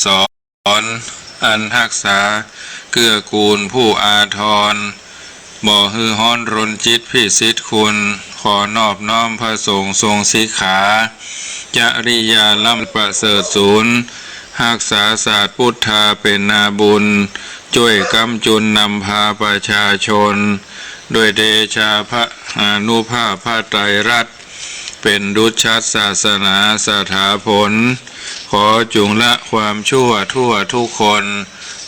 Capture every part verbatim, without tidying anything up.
สอน อันฮักษาเกื้อกูลผู้อาทร บ่หื้อฮ้อนรนจิตพิสิทธิ์คุณ ขอนอบน้อมพระสงฆ์ทรงสิกขา จริยาล้ำประเสริฐสูง ฮักษาศาสตร์พุทธาเป็นนาบุญ จ้วยก๊ำจุนนำพาประชาชน ด้วยเดชาพระอานุภาพพระไตรรัตน์ เป๋นดุจชัดศาสนาสถาผล ขอจุ่งละความชั่วทั่วทุกคน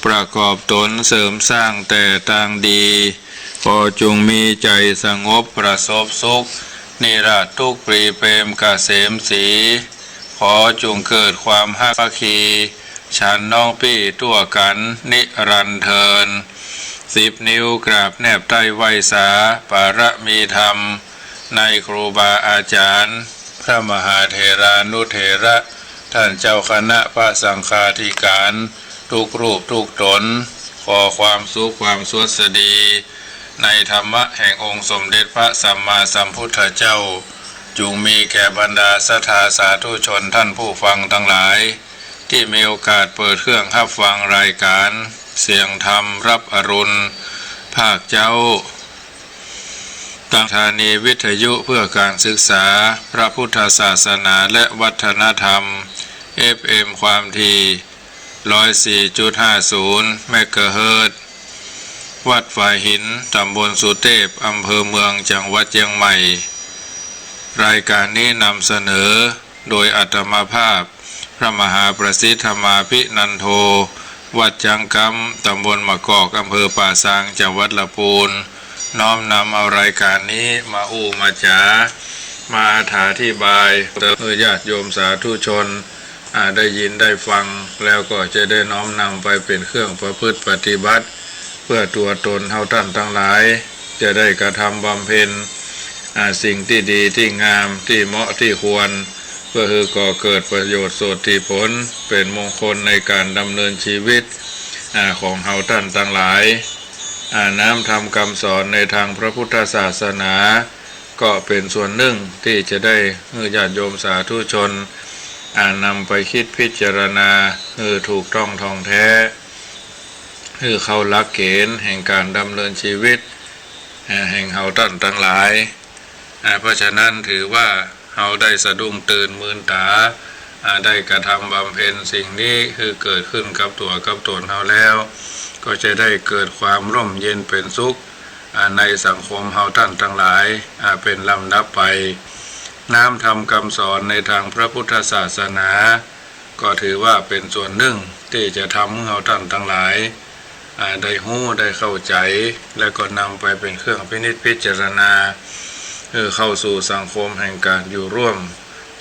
ประกอบตนเสริมสร้างแต่ตางดี ขอจุ่งมีใจ๋สงบประสบสุข นิราศทุกข์ปรีเปรมเกษมศรี ขอจุ่งเกิดความฮักสามัคคี ฉันน้องปี้ตั้วกั๋นนิรันดร์เทอญ สิบนิ้วกราบแนบใต้ไหว้สา ปารมีธรรม ในครูบาอาจ๋ารย์ พระมหาเถรานุเถระ ต้านเจ้าคณะพระสังฆาธิก๋าน ทุกรูปทุกต๋น ขอความสุขความสวัสดี ในธรรมะแห่งองค์สมเด็จพระสัมมาสัมพุทธเจ้า จุ่งมีแก่บรรดาศรัทธาสาธุชนต้านผู้ฟังตังหลาย ตี้มีโอกาสเปิดเครื่องฮับฟังรายก๋านเสียงธรรมฮับอรุณ ภาคเจ๊า ตางสถานีวิทยุเพื่อการศึกษาพระพุทธศาสนาและวัฒนธรรม เอฟเอ็ม ความถี่ ร้อยสี่จุดห้าศูนย์ เมกะเฮิรตซ์ วัดฝายหิน ต๋ำบลสุเตพ อำเภอเมือง จังหวัดเจียงใหม่ รายก๋านนี้นำเสนอโดยอาตมาภาพ พระมหาประสิทธิ์ธรรมาภินันโท วัดจ๊างกำ ต๋ำบลมะกอก อำเภอป่าซาง จังหวัดละปูน น้อมนำเอารายก๋านนี้มาอู้มาจ๋า มาอธิบาย หื้อญาติโยมสาธุชน อ่า ได้ยินได้ฟัง แล้วก็จะได้น้อมนำไปเป๋นเครื่องประพฤติปฏิบัติ เพื่อตั๋วตนเฮาต้านตังหลาย จะได้กระทำบำเพ็ญ อ่า สิ่งตี้ดีตี้งาม ตี้เหมาะตี้ควร เพื่อหื้อก่อเกิดประโยชน์โสตถีผล เป๋นมงคลในก๋านดำเนินชีวิต อ่า ของเฮาต้านตังหลาย อ่า น้ำธรรมกำสอนในตางพระพุทธศาสนา ก็เป๋นส่วนนึ่งตี้จะได้หื้อญาติโยมสาธุชน อ่า นำไปกึ๊ดพิจารณา หื้อถูกต้องถ่องแท้ หื้อเข้าหลักเก๋ณฑ์แห่งก๋านดำเนินชีวิต อ่า แห่งเฮาต้านตังหลาย อ่า เพราะฉะนั้นถือว่าเฮาได้สะดุ้งตื่นมืนต๋า อ่า ได้กระทำบำเพ็ญสิ่งนี้หื้อเกิดขึ้นกับตั๋วกับตนเฮาแล้ว ก็จะได้เกิดความร่มเย็นเป๋นสุข อ่า ในสังคมเฮาต้านตังหลาย อ่า เป๋นลำดับไป น้ำธรรมกำสอนในตางพระพุทธศาสนา ก็ถือว่าเป๋นส่วนนึ่งตี้จะทำหื้อเฮาต้านตังหลาย อ่า ได้ฮู้ได้เข้าใจ๋ แล้วก็นำไปเป๋นเครื่องพินิจพิจารณา หื้อเข้าสู่สังคมแห่งก๋านอยู่ร่วม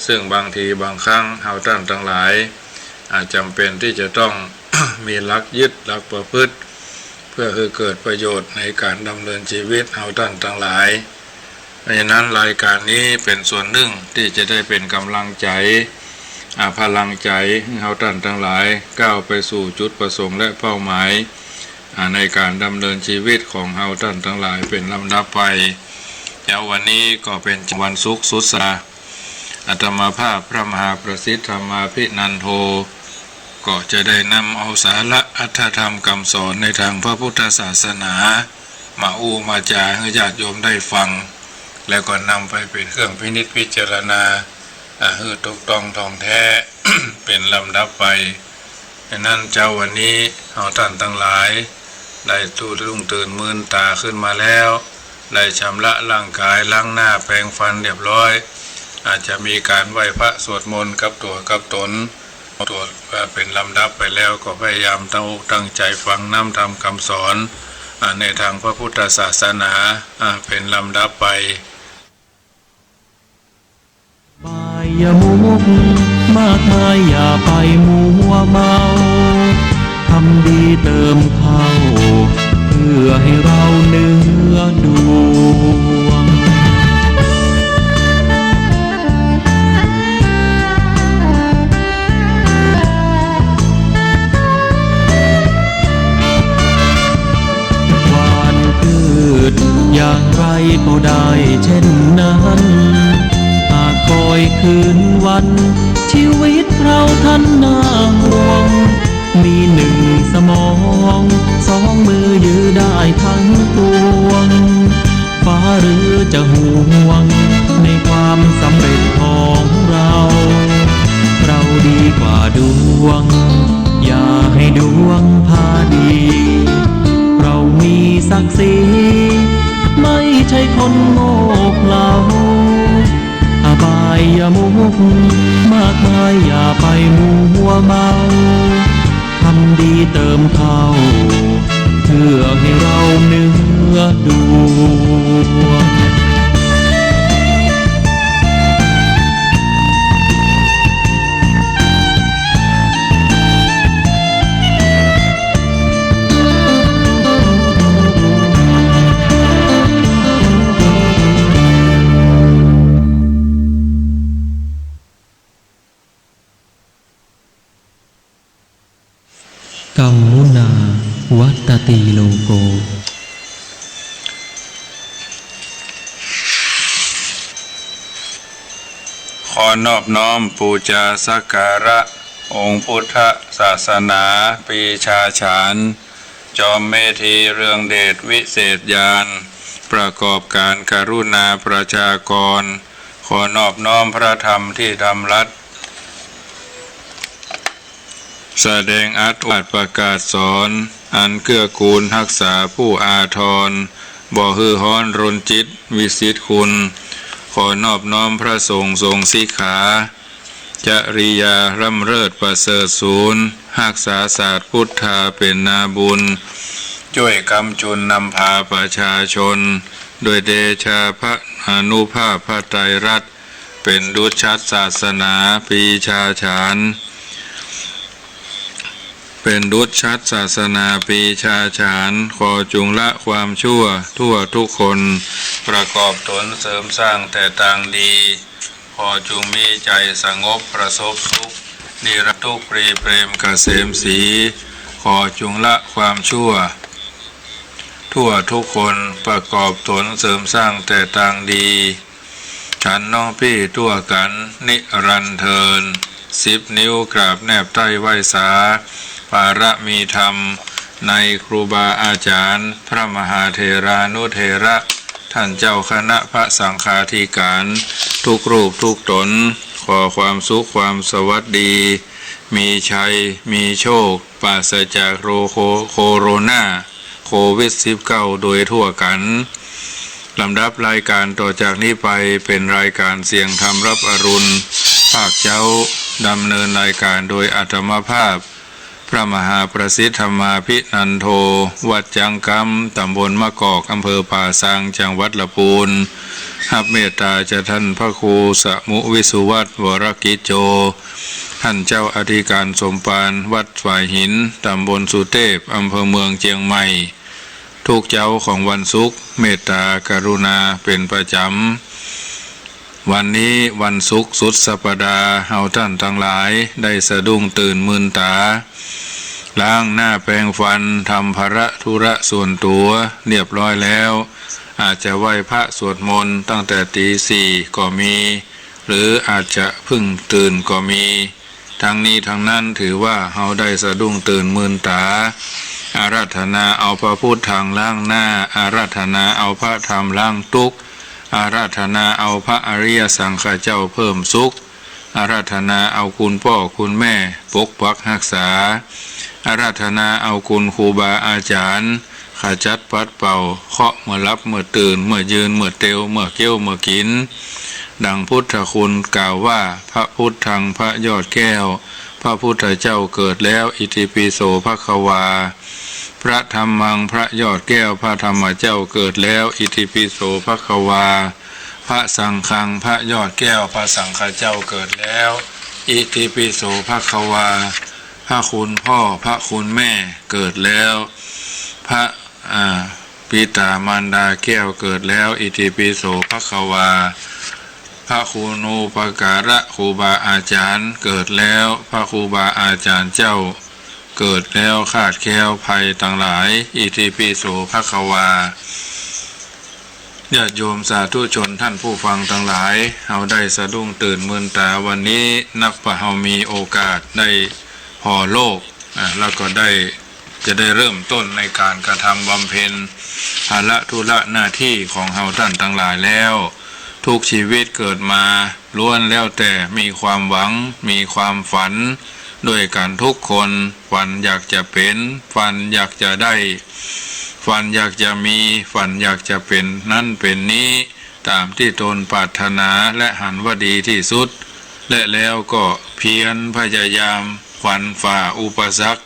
ซึ่งบางทีบางครั้งเฮาต้านตังหลาย อ่า จ๋ำเป๋นตี้จะต้อง มีหลักยึดหลักประพฤติ เพื่อหื้อเกิดประโยชน์ในก๋านดำเนินชีวิตเฮาต้านตังหลาย เพราะฉะนั้นรายก๋านนี้เป๋นส่วนนึ่งตี้จะได้เป๋นก๋ำลังใจ๋ อ่า พลังใจ๋หื้อเฮาต้านตังหลาย ก้าวไปสู่จุดประสงค์และเป้าหมาย อ่า ในก๋านดำเนินชีวิตของเฮาต้านตังหลายเป๋นลำดับไป เจ๊าวันนี้ก็เป๋นวันศุกร์สุดสัปดาห์ อาตมาภาพพระมหาประสิทธิ์ธรรมาภินันโท ก็จะได้นำเอาสาระอรรถธรรมกำสอนในตางพระพุทธศาสนา มาอู้มาจ๋าหื้อญาติโยมได้ฟัง แล้วก็นำไปเป๋นเครื่องพินิจพิจารณา อ่า หื้อถูกต้องถ่องแท้ เป๋นลำดับไป ฉะนั้นเจ๊าวันนี้เฮาต้านตังหลาย ได้สะดุ้งตื่นมืนต๋าขึ้นมาแล้ว ได้ชำระร่างก๋าย ล้างหน้าแปรงฟันเรียบร้อย อาจจะมีก๋านไหว้พระสวดมนต์กับตั๋วกับตน ตั๋ว อ่า เป๋นลำดับไปแล้ว ก็พยายามตั้งอกตั้งใจ๋ฟังน้ำธรรมกำสอน อ่า ในตางพระพุทธศาสนา อ่า เป๋นลำดับไป อบายมุขมากมายอย่าไปมัวเมา ทำดีเติมเข้า เพื่อให้เราเนื้อดวง หว่านพืชอย่างไรก็ได้เช่นนั้น หากคอยคืนวัน ชีวิตเราท่านน่าห่วง จะห่วงในความสำเร็จของเรา เราดีกว่าดวง อย่าให้ดวงพาดี เรามีศักดิ์ศรี ไม่ใช่คนโง่เขลา อบายมุขมากมายอย่าไปมัวเมา ทำดีเติมเข้า เพื่อให้เราเหนือดวง กัมมุนา วัตตตีโลโก ขอนอบน้อมปูจาสักการะองค์พุทธศาสนาปีชาฉาน จอมเมธีเรืองเดชวิเศษญาณ ประกอบการกรุณาประชากร ขอนอบน้อมพระธรรมที่ดำรัส แสดงอัตถวาทประกาศสอน อันเกื้อกูลฮักษาผู้อาทร บ่หื้อฮ้อนรนจิตวิสิทธิ์คุณ ขอนอบน้อมพระสงฆ์ทรงสิกขา จริยาร่ำเลิศประเสริฐสูน ฮักษาศาสตร์พุทธาเป็นนาบุญ จ้วยกำจุนนำพาประชาชน ด้วยเดชาพระอานุภาพพระไตรรัตน์ เป็นดุจชัดศาสนาปีชาฉาน เป็นดุจชัดศาสนาปีชาฉาน ขอจุงละความชั่วทั่วทุกคน ประกอบตนเสริมสร้างแต่ตางดี ขอจุงมีใจ๋สงบประสบสุข นิรันดร์ทุกข์ปรีเปรมเกษมศรี ขอจุงละความชั่วทั่วทุกคน ประกอบตนเสริมสร้างแต่ตางดี ฉันน้องปี้ตั้วกั๋นนิรันดร์เทอญ สิบนิ้วกราบแนบใต้ไหว้สา ปารมีธรรม ในครูบาอาจ๋ารย์ พระมหาเถรานุเถระ ท่านเจ้าคณะพระสังฆาธิการ ทุกรูปทุกต๋น ขอความสุขความสวัสดี มีชัย มีโชค ปราศจากโรโค โคโรนา โควิดสิบเก้า โดยทั่วกั๋น ลำดับรายการต่อจากนี้ไปเป็นรายการเสียงธรรมรับอรุณ ภาคเจ๊า ดำเนินรายการโดยอาตมาภาพ พระมหาประสิทธิ์ธรรมาภินันโท วัดจังกำ ตำบลมะกอก อำเภอป่าซาง จังหวัดละปูน ฮับเมตต๋าจากท่านพระครูสมุวิสุวัฒน์ วรกิจโจ ท่านเจ้าอธิการสมภารวัดฝายหิน ตำบลสุเทพ อำเภอเมืองเจียงใหม่ ทุกเจ๊าของวันศุกร์ เมตต๋ากรุณาเป็นประจ๋ำ วันนี้วันศุกร์สุดสัปดาห์ เฮาต้านตังหลายได้สะดุ้งตื่นมืนต๋า ล้างหน้าแปรงฟัน ทำภาระธุระส่วนตั๋วเรียบร้อยแล้ว อาจจะไหว้พระสวดมนต์ตั้งแต่ตี๋สี่ก็มี หรืออาจจะเพิ่งตื่นก็มี ทั้งนี้ทั้งนั้นถือว่าเฮาได้สะดุ้งตื่นมืนต๋า อาราธนาเอาพระพุทธังล้างหน้า อาราธนาเอาพระธรรมล้างตุ๊กข์ อาราธนาเอาพระอริยสังฆเจ้าเพิ่มสุข อาราธนาเอาคุณป้อคุณแม่ปกปักฮักษา อาราธนาเอาคุณครูบาอาจ๋ารย์ ขจัดปัดเป่า เคราะห์เมื่อหลับเมื่อตื่น เมื่อยืน เมื่อเตียว เมื่อเคี้ยว เมื่อกิ๋น ดังพุทธคุณกล่าวว่า พระพุทธัง พระยอดแก้ว พระพุทธเจ้าเกิดแล้ว อิติปิโสภะคะวา พระธัมมัง พระยอดแก้ว พระธรรมเจ้าเกิดแล้ว อิติปิโสภะคะวา พระสังฆัง พระยอดแก้ว พระสังฆเจ้าเกิดแล้ว อิติปิโสภะคะวา พระคุณพ่อ พระคุณแม่เกิดแล้ว พระ อ่า ปิตามารดาแก้วเกิดแล้ว อิติปิโสภะคะวา พระคุณูปการะครูบาอาจ๋ารย์เกิดแล้ว พระครูบาอาจ๋ารย์เจ้าเกิดแล้ว คลาดแคล้วภัยตังหลาย อิติปิโสภะคะวา ญาติโยมสาธุชนท่านผู้ฟังตังหลาย เฮาได้สะดุ้งตื่นมืนต๋าวันนี้ นับว่าเฮามีโอกาสได้ผ่อโลก อ่า แล้วก็ได้ จะได้เริ่มต้นในการกระทำบำเพ็ญภาระธุระหน้าตี้ของเฮาต้านตังหลายแล้ว ทุกชีวิตเกิดมาล้วนแล้วแต่มีความหวัง มีความฝัน ด้วยกั๋นทุกคน ฝันอยากจะเป๋น ฝันอยากจะได้ ฝันอยากจะมี ฝันอยากจะเป๋นนั้นเป๋นนี้ ต๋ามตี้ตนปรารถนาและหันว่าดีตี้สุด และแล้วก็เพียรพยายามฟันฝ่าอุปสรรค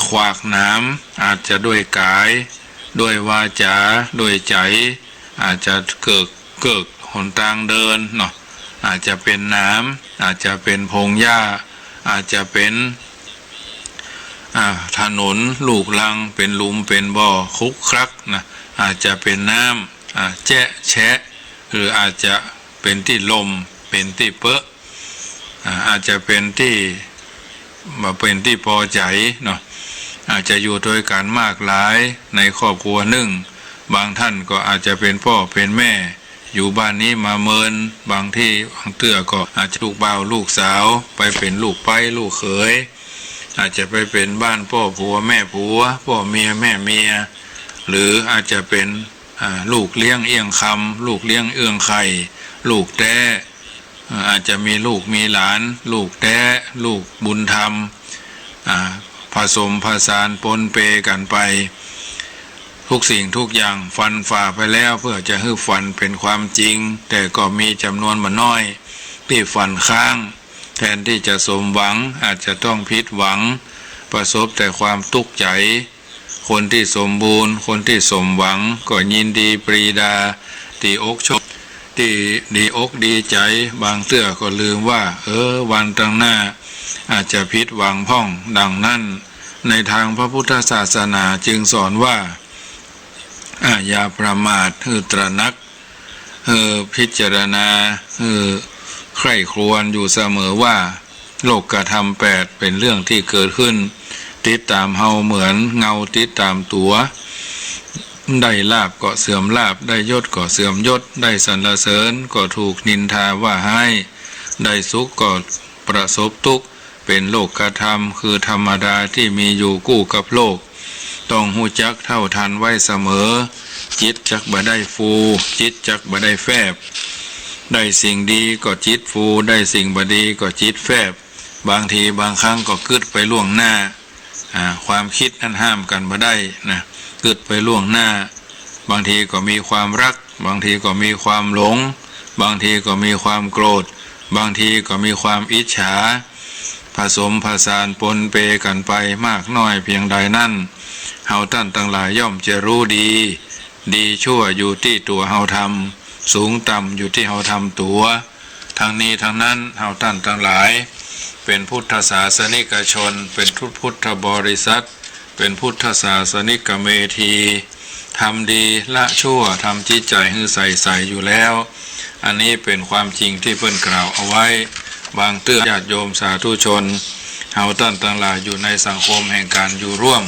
ขวากหนาม อาจจะด้วยก๋าย ด้วยวาจ๋า ด้วยใจ๋ อาจจะเกิก เกิกหนตางเดินเนาะ อาจจะเป๋นหนาม อาจจะเป๋นพงหญ้า อาจจะเป๋น อ่า ถนนลูกรัง เป๋นหลุม เป๋นบ่อ ครุขระนะ อาจจะเป๋นน้ำ อ่า แจ๊ะแชะ หรืออาจจะเป๋นตี้ล่ม เป๋นตี้เป๊อะ อ่า อาจจะเป๋นตี้ บ่เป๋นตี้ปอใจ๋เนาะ อาจจะอยู่ตวยกั๋นมากหลายในครอบครัวนึ่ง บางต้านก็อาจจะเป๋นป้อเป๋นแม่ อยู่บ้านนี้มาเมิน บางทีบางเตื้อก็อาจจะลูกบ่าวลูกสาว ไปเป๋นลูกใป๊ลูกเขย อาจจะไปเป๋นบ้านป้อผัวแม่ผัว ป้อเมียแม่เมีย หรืออาจจะเป๋น อ่า ลูกเลี้ยงเอี้ยงคำ ลูกเลี้ยงเอื้องไข่ ลูกแต๊ อ่า อาจจะมีลูกมีหลาน ลูกแต๊ ลูกบุญธรรม อ่า ผสมผสานปนเปกั๋นไป ทุกสิ่งทุกอย่างฟันฝ่าไปแล้ว เพื่อจะหื้อฝันเป๋นความจริง แต่ก็มีจ๋ำนวนบ่น้อยตี้ฝันค้าง แทนตี้จะสมหวัง อาจจะต้องผิดหวัง ประสบแต่ความตุ๊กใจ๋ คนตี้สมบูรณ์ คนตี้สมหวัง ก็ยินดีปรีดา ดีอกชม ตี้ดีอกดีใจ๋ บางเตื้อก็ลืมว่า เออ วันตังหน้า อาจจะผิดหวังพ่อง ดังนั้น ในตางพระพุทธศาสนาจึงสอนว่า อ่า อย่าประมาท หื้อตระหนัก หื้อพิจารณา หื้อใคร่ครวญอยู่เสมอว่า โลกธรรมแปดเป๋นเรื่องตี้เกิดขึ้น ติดต๋ามเฮาเหมือนเงาติดต๋ามตั๋ว ได้ลาภก็เสื่อมลาภ ได้ยศก็เสื่อมยศ ได้สรรเสริญก็ถูกนินทาว่าฮ้าย ได้สุขก็ประสบตุ๊กข์ เป๋นโลกธรรม คือธรรมดาตี้มีอยู่กู้กับโลก ต้องฮู้จักเท่าทันไว้เสมอ จิตจักบ่ได้ฟู จิตจักบ่ได้แฟบ ได้สิ่งดีก็จิตฟู ได้สิ่งบ่ดีก็จิตแฟบ บางทีบางครั้งก็กึ๊ดไปล่วงหน้า อ่า ความกึ๊ดนั้นห้ามกั๋นบ่ได้นะ กึ๊ดไปล่วงหน้า บางทีก็มีความรัก บางทีก็มีความหลง บางทีก็มีความโกรธ บางทีก็มีความอิจฉา ผสมผสานปนเปกั๋นไปมากน้อยเพียงใดนั้น เฮาต้านตังหลายย่อมจะฮู้ดี ดีชั่วอยู่ตี้ตั๋วเฮาทำ สูงต่ำอยู่ตี้เฮาทำตั๋ว ทั้งนี้ทั้งนั้น เฮาต้านตังหลาย เป๋นพุทธศาสนิกชน เป๋นพุทธบริษัท เป๋นพุทธศาสนิกเมธี ทำดีละชั่ว ทำจิตใจ๋หื้อใสๆ อยู่แล้ว อันนี้เป๋นความจริงตี้เปิ้นกล่าวเอาไว้ บางเตื้อญาติโยมสาธุชน เฮาต้านตังหลายอยู่ในสังคมแห่งก๋านอยู่ร่วม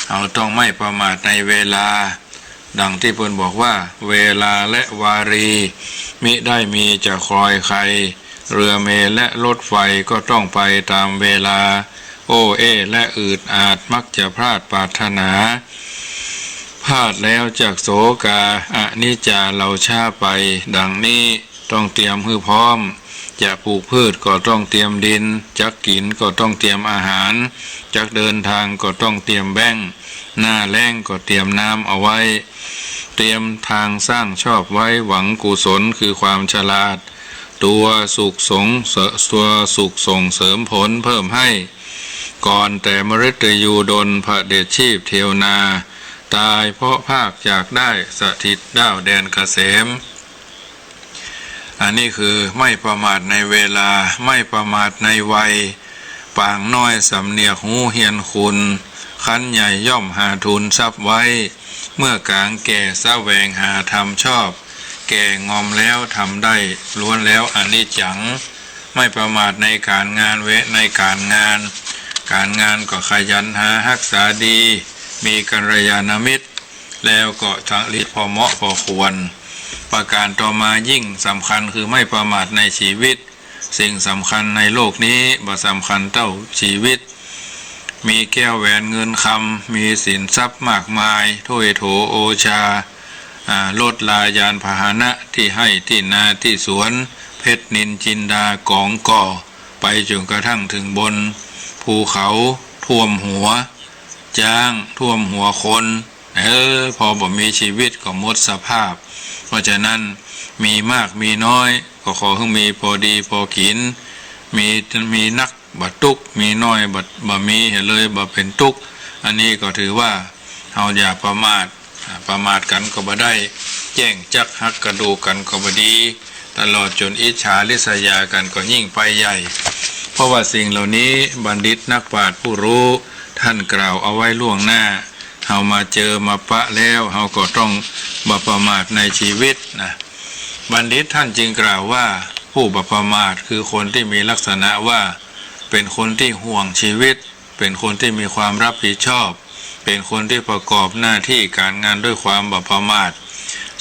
เฮาต้องไม่ประมาทในเวลา ดังตี้เปิ้นบอกว่า เวลาและวารี มิได้มีจะคอยใคร เรือเมล์และรถไฟก็ต้องไปต๋ามเวลา โอ้เอ้และอืดอาดมักจะพลาดปรารถนา พลาดแล้วจักโศกา อนิจจา เฮาช้าไป ดังนี้ต้องเตรียมหื้อพร้อม จะปลูกพืชก็ต้องเตรียมดิน จักกิ๋นก็ต้องเตรียมอาหาร จักเดินทางก็ต้องเตรียมแบงก์ หน้าแล้งก็เตรียมน้ำเอาไว้ เตรียมตางสร้างชอบไว้หวังกุศลคือความฉลาด ตั๋วสุขส่งเสริ- ตั๋วสุขส่งเสริมผลเพิ่มให้ ก่อนแต่มฤตยูดลผเด็จชีพเทียวนา ต๋ายเพราะพรากจากได้สถิตด้าวแดนเกษม อันนี้คือไม่ประมาทในเวลา ไม่ประมาทในวัย ปางน้อยสำเนียกฮู้เฮียนคุณ ครั้นใหญ่ย่อมหาทุนทรัพย์ไว้ เมื่อกลางแก่แสวงหาธรรมชอบ แก่งอมแล้วทำได้ล้วนแล้วอนิจจัง ไม่ประมาทในก๋านงานเว- ในก๋านงาน ก๋านงานก็ขยันหาฮักษาดี มีกัลยาณมิตร แล้วก็ทั้งฤทธิ์พอเหมาะพอควร ประก๋านต่อมายิ่งสำคัญคือไม่ประมาทในชีวิต สิ่งสำคัญในโลกนี้บ่สำคัญเต้าชีวิต มีแก้วแหวนเงินคำ มีสินทรัพย์มากมาย ถ้วยโถโอชา อ่า รถลายานพาหนะ ตี้ไฮ่ตี้นาตี้สวน เพชรนิลจินดากองก่อ ไปจนกระทั่งถึงบนภูเขา ท่วมหัวจ๊าง ท่วมหัวคน เออ พอบ่มีชีวิตก็หมดสภาพ เพราะฉะนั้น มีมากมีน้อย ก็ขอหื้อมีพอดีพอกิ๋น มี มีนักบ่ตุ๊กข์ มีน้อยบ่ บ่มีเลย บ่เป๋นตุ๊กข์ อันนี้ก็ถือว่า เฮาอย่าประมาท อ่า ประมาทกั๋นก็บ่ได้ แจ้งจักหักกระดูกกั๋นก็บ่ดี ตลอดจ๋นอิจฉาริษยากั๋นก็ยิ่งไปใหญ่ เพราะว่าสิ่งเหล่านี้บัณฑิตนักปราชญ์ผู้รู้ ท่านกล่าวเอาไว้ล่วงหน้า เฮามาเจอมาปะแล้ว เฮาก็ต้องบ่ประมาทในชีวิตนะ บัณฑิตท่านจึงกล่าวว่า ผู้บ่ประมาทคือคนที่มีลักษณะว่า เป๋นคนที่ห่วงชีวิต เป๋นคนที่มีความรับผิดชอบ เป๋นคนที่ประกอบหน้าตี้ก๋านงานด้วยความบ่ประมาท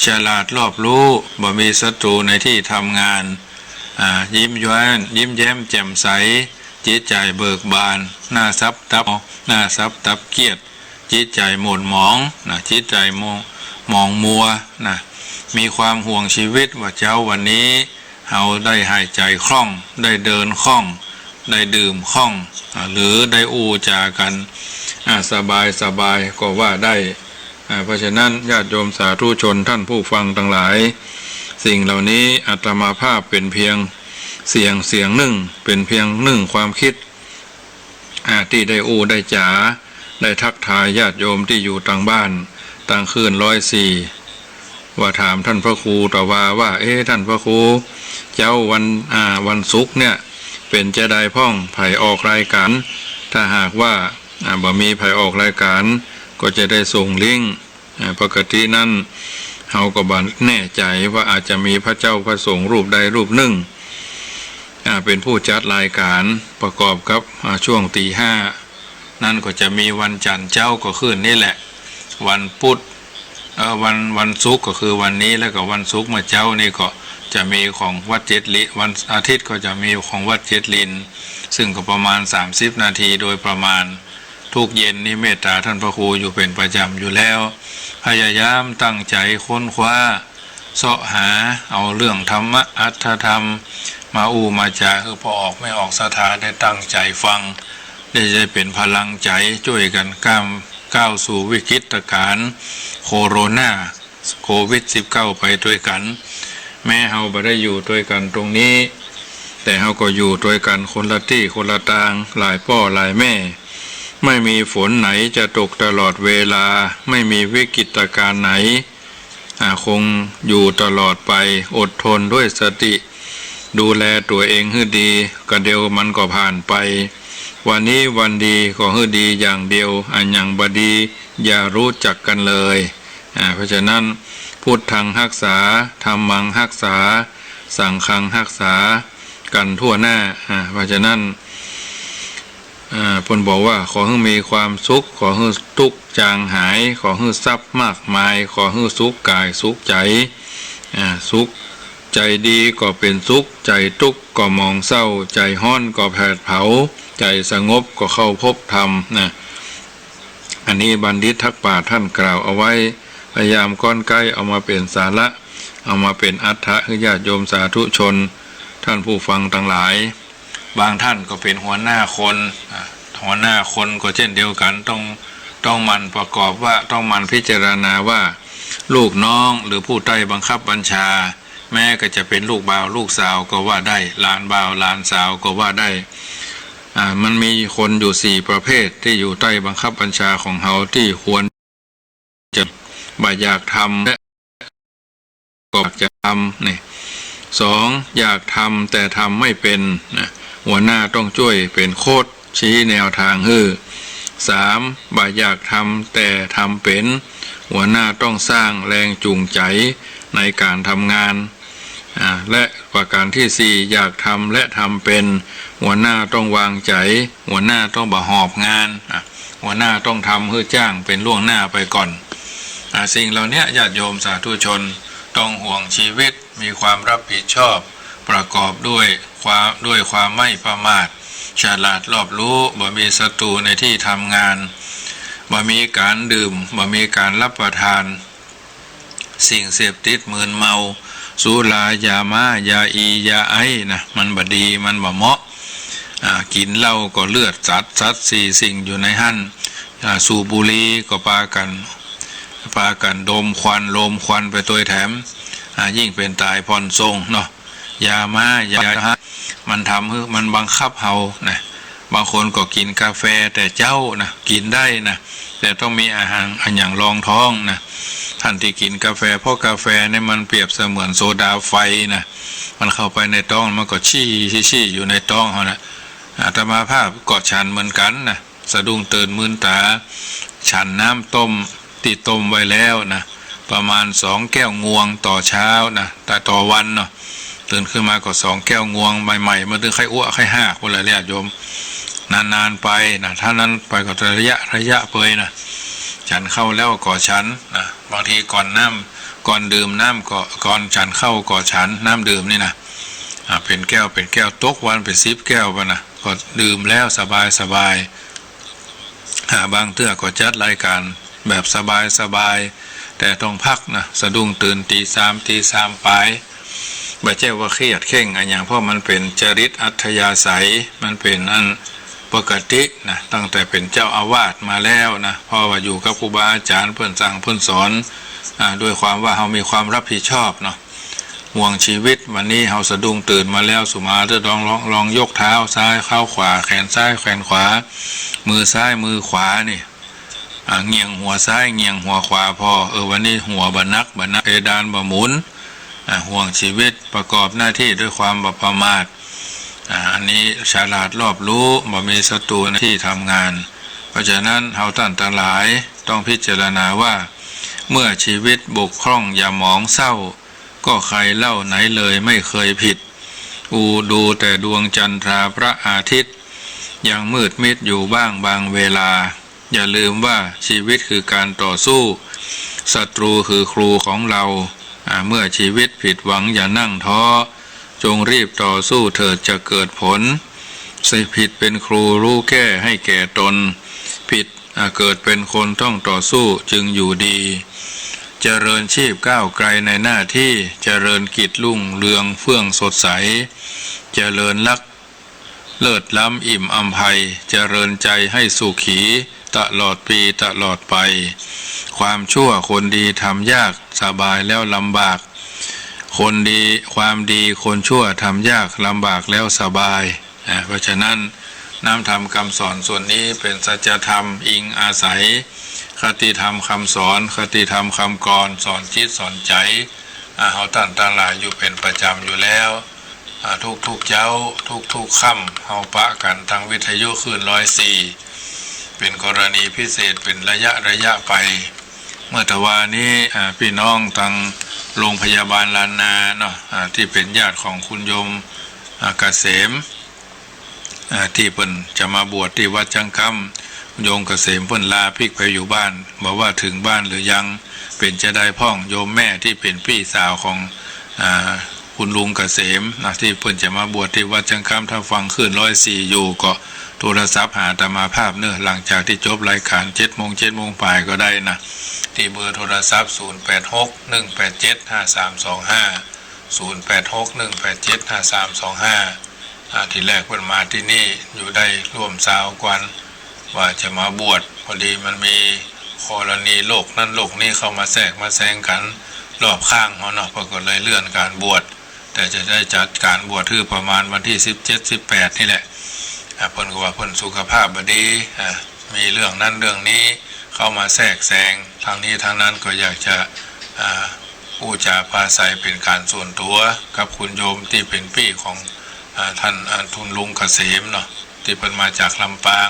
ฉลาดรอบรู้ บ่มีศัตรูในตี้ทำงาน อ่า ยิ้มย้อน ยิ้มแย้มแจ่มใส จิตใจ๋เบิกบาน หน้าซับตับ หน้าซับตับเกียจ จิตใจ๋หม่นหมองนะ จิตใจ๋หมอง หมองมัวนะ มีความห่วงชีวิตว่าเจ๊าวันนี้ เฮาได้หายใจ๋คล่อง ได้เดินคล่อง ได้ดื่มคล่อง อ่า หรือได้อู้จ๋ากั๋น อ่า สบายสบายก็ว่าได้ อ่า เพราะฉะนั้นญาติโยมสาธุชนท่านผู้ฟังตังหลาย สิ่งเหล่านี้อาตมาภาพเป๋นเพียงเสียงเสียงนึ่ง เป๋นเพียงนึ่งความกึ๊ด อ่า ตี้ได้อู้ได้จ๋า ได้ทักทายญาติโยมตี้อยู่ตังบ้าน ตังคลื่นร้อยสี่ ว่าถามต้านพระครูตะวาว่า เอ๊ะ ต้านพระครู เจ๊าวัน อ่า วันศุกร์เนี่ย เป๋นจาใดพ่อง ใผออกรายก๋าน ถ้าหากว่า อ่า บ่มีใผออกรายก๋าน ก็จะได้ส่งลิงก์ อ่า ปกตินั้น เฮาก็บ่แน่ใจ๋ว่าอาจจะมีพระเจ้าพระสงฆ์รูปใดรูปนึ่ง อ่า เป๋นผู้จัดรายก๋าน ประกอบกับ อ่า ช่วงตี๋ห้า นั้นก็จะมีวันจันทร์เจ๊าก็คืนนี้แหละ วันพุธ เอ่อ วัน วันศุกร์ก็คือวันนี้ แล้วก็วันศุกร์เมื่อเจ๊านี่ก็จะมีของวัดเจ็ดลิ วันอาทิตย์ก็จะมีของวัดเจ็ดลินทร์ ซึ่งก็ประมาณสามสิบนาทีโดยประมาณ ทุกเย็นนี้เมตตาต้านพระครูอยู่เป๋นประจ๋ำอยู่แล้ว พยายามตั้งใจ๋ค้นคว้า เซาะหาเอาเรื่องธรรมะ อัตถธรรม มาอู้มาจ๋า หื้อป้อออกแม่ออกศรัทธาได้ตั้งใจ๋ฟัง ได้ ได้เป๋นพลังใจ๋จ้วยกั๋นก้าม ก้าวสู่วิกฤตก๋ารณ์โคโรนา โควิดสิบเก้า ไปตวยกั๋น แม้เฮาบ่ได้อยู่ตวยกั๋นตรงนี้ แต่เฮาก็อยู่ตวยกั๋นคนละตี้คนละตาง หลายป้อหลายแม่ ไม่มีฝนไหนจะตกตลอดเวลา ไม่มีวิกฤตก๋ารณ์ไหน อ่า คงอยู่ตลอดไป อดทนด้วยสติ ดูแลตั๋วเองหื้อดี กะเดียวมันก็ผ่านไป วันนี้วันดีก็หื้อดีอย่างเดียว อันหยังบ่ดีอย่ารู้จักกั๋นเลย อ่า เพราะฉะนั้น พุทธังฮักขา ธัมมังฮักขา สังฆังฮักขา กั๋นทั่วหน้า อ่า เพราะฉะนั้น อ่า เปิ้นบอกว่าขอหื้อมีความสุข ขอหื้อตุ๊กข์จางหาย ขอหื้อทรัพย์มากมาย ขอหื้อสุขก๋ายสุขใจ๋ อ่า สุข ใจ๋ดีก็เป๋นสุข ใจ๋ตุ๊กข์ก็หมองเศร้า ใจ๋ฮ้อนก็แผดเผา ใจ๋สงบก็เข้าพบธรรมนะ อันนี้บัณฑิตทักปราชญ์ต้านกล่าวเอาไว้ พยายามก้อนใก๊เอามาเป๋นสาระ เอามาเป๋นอัตถะหื้อญาติโยมสาธุชน ต้านผู้ฟังตังหลาย บางต้านก็เป๋นหัวหน้าคน อ่า หัวหน้าคนก็เจ้นเดียวกั๋น ต้อง ต้องหมั่นประกอบว่า ต้องหมั่นพิจารณาว่า ลูกน้องหรือผู้ใต้บังคับบัญชา แม้ก็จะเป๋นลูกบ่าวลูกสาวก็ว่าได้ หลานบ่าวหลานสาวก็ว่าได้ อ่า มันมีคนอยู่สี่ประเภทตี้อยู่ใต้บังคับบัญชาของเฮาตี้ควรจะ บ่อยากทำและก็อยากจะทำนี่ สอง อยากทำแต่ทำไม่เป๋นนะ หัวหน้าต้องจ้วยเป๋นโค้ช ชี้แนวตางหื้อ สาม บ่อยากทำแต่ทำเป๋น หัวหน้าต้องสร้างแรงจูงใจ๋ในก๋านทำงาน อ่า และประก๋านตี้สี่ อยากทำและทำเป๋น หัวหน้าต้องวางใจ๋ หัวหน้าต้องบ่หอบงาน อ่า หัวหน้าต้องทำหื้อจ้างเป๋นล่วงหน้าไปก่อน อ่า สิ่งเหล่านี้ญาติโยมสาธุชนต้องห่วงชีวิต มีความรับผิดชอบ ประกอบด้วยความ ด้วยความไม่ประมาท ฉลาดรอบรู้ บ่มีศัตรูในที่ทำงาน บ่มีก๋านดื่ม บ่มีก๋านฮับประทานสิ่งเสพติดมึนเมา สุรา ยาม้า ยาอี ยาไอซ์นะ มันบ่ดี มันบ่เหมาะ อ่า กิ๋นเหล้าก็เลือดสัตว์ สัตว์สี่สิ่งอยู่ในหั้น อ่า สูบบุหรี่ก็ปากั๋น ปากั๋นดมควัน ลมควันไปตวยแถม อ่า ยิ่งเป๋นต๋ายผ่อนส่งเนาะ ยาม้า ยาฮะ มันทำหื้อ มันบังคับเฮานะ บางคนก็กิ๋นกาแฟแต่เจ๊านะ กิ๋นได้นะ แต่ต้องมีอะหยัง อะหยังรองท้องนะ ต้านตี้กิ๋นกาแฟ เพราะกาแฟนี่มันเปรียบเสมือนโซดาไฟนะ มันเข้าไปในต๊อง มันก็ซี้ ซี้ ซี้อยู่ในต๊องเฮานะ อาตมาภาพก็ฉันเหมือนกั๋นนะ สะดุ้งตื่นมืนต๋า ฉันน้ำต้มตี้ต้มไว้แล้วนะ ประมาณสองแก้วงวงต่อเช้านะ แต่ต่อวันเนาะ ตื่นขึ้นมาก็สองแก้วงวง ใหม่ๆ มันตึงใค่อ้วกใค่ฮากพู้นแหละญาติโยม นานๆ ไปนะ ถ้านั้นไปก็ระยะระยะไปนะ ฉันข้าวแล้วก็ฉันนะ บางทีก่อนน้ำ ก่อนดื่มน้ำก็ ก่อนฉันข้าวก็ฉันน้ำดื่มนี่นะ อ่า เป๋นแก้ว เป๋นแก้ว ตกวันเป๋นสิบแก้วไปนะ ก็ดื่มแล้วสบายสบาย อ่า บางเตื้อก็จัดรายก๋านแบบสบายสบาย แต่ต้องพักนะ สะดุ้งตื่นตี๋สาม ตี๋สามป๋าย บ่ใจ้ว่าเครียดเคร่งอะหยัง เพราะมันเป๋นจริตอัธยาศัย มันเป๋นอันปกตินะ ตั้งแต่เป๋นเจ้าอาวาสมาแล้วนะ เพราะว่าอยู่กับครูบาอาจ๋ารย์ เปิ้นสั่งเปิ้นสอน อ่า ด้วยความว่าเฮามีความฮับผิดชอบเนาะ ห่วงชีวิต วันนี้เฮาสะดุ้งตื่นมาแล้ว สุมาเตอร์ ลอง ลอง ลองยกเท้าซ้ายเท้าขวา แขนซ้ายแขนขวา มือซ้ายมือขวานี่ อ่า เหงี่ยงหัวซ้ายเหงี่ยงหัวขวาผ่อ เออ วันนี้หัวบ่หนัก บ่หนัก เพดานบ่หมุน อ่า ห่วงชีวิต ประกอบหน้าที่ด้วยความบ่ประมาท อ่า อันนี้ฉลาดรอบรู้ บ่มีศัตรูในที่ทำงาน เพราะฉะนั้นเฮาต้านตังหลายต้องพิจารณาว่า เมื่อชีวิตบกพร่องอย่าหมองเศร้า ก็ใครเล่าไหนเลยไม่เคยผิด อูดูแต่ดวงจันทราพระอาทิตย์ ยังมืดมิดอยู่บ้างบางเวลา อย่าลืมว่าชีวิตคือการต่อสู้ ศัตรูคือครูของเรา อ่า เมื่อชีวิตผิดหวังอย่านั่งท้อ จงรีบต่อสู้เถิดจะเกิดผล สิผิดเป็นครูรู้แก้ให้แก่ตน ผิด อ่า เกิดเป็นคนต้องต่อสู้จึงอยู่ดี เจริญชีพก้าวไกลในหน้าที่ เจริญกิจรุ่งเรืองเฟื่องสดใส เจริญลักษณ์เลิศล้ำอิ่มอำไพ เจริญใจให้สุขี ตลอดปีตลอดไป ความชั่วคนดีทำยาก สบายแล้วลำบาก คนดี ความดีคนชั่วทำยาก ลำบากแล้วสบาย นะ เพราะฉะนั้น น้ำธรรมคำสอนส่วนนี้เป๋นสัจธรรมอิงอาศัย คติธรรมคำสอน คติธรรมคำกลอน สอนจิตสอนใจ๋ อ่า เฮาต้านตังหลายอยู่เป๋นประจ๋ำอยู่แล้ว อ่า ทุกๆ เจ๊า ทุกๆ ค่ำ เฮาปะกั๋นตางวิทยุคลื่นร้อยสี่ เป๋นกรณีพิเศษ เป๋นระยะระยะไป เมื่อตะวานี้ อ่า ปี้น้องตางโรงพยาบาลล้านนาเนาะ อ่า ตี้เป๋นญาติของคุณโยม อ่า เกษม อ่า ตี้เปิ้นจะมาบวชตี้วัดจั๊งกำ โยมเกษมเปิ้นลาปิ๊กไปอยู่บ้าน บ่ว่าเถิงบ้านหรือยัง เป๋นจาใดพ่อง โยมแม่ตี้เป๋นปี้สาวของ อ่า คุณลุงเกษมนะ ตี้เปิ้นจะมาบวชตี้วัดจั๊งกำ ถ้าฟังคลื่นร้อยสี่อยู่ก็โทรศัพท์หาอาตมาภาพเนาะ หลังจากตี้จบรายก๋านเจ็ดโมง เจ็ดโมงป๋ายก็ได้นะ ตี้เบอร์โทรศัพท์ ศูนย์แปดหก หนึ่งแปดเจ็ด ห้าสามสองห้า ศูนย์แปดหก หนึ่งแปดเจ็ด ห้าสามสองห้า อ่า ทีแรกเปิ้นมาตี้นี่อยู่ได้ร่วมซาวกว่า ว่าจะมาบวช พอดีมันมีกรณีโรคนั้นโรคนี้เข้ามาแทรกมาแซงกั๋นรอบข้างเฮาเนาะ เปิ้นก็เลยเลื่อนก๋านบวช แต่จะได้จัดก๋านบวชหื้อประมาณวันตี้สิบเจ็ด สิบแปดนี่แหละ อ่า เปิ้นก็ว่าเปิ้นสุขภาพบ่ดี อ่า มีเรื่องนั้นเรื่องนี้เข้ามาแทรกแซง ทั้งนี้ทั้งนั้นก็อยากจะ อ่า อู้จ๋าปราศรัยเป๋นก๋านส่วนตั๋วกับคุณโยมตี้เป๋นปี้ของ อ่า ต้าน อ่า คุณลุงเกษมเนาะ ตี้เปิ้นมาจากลำปาง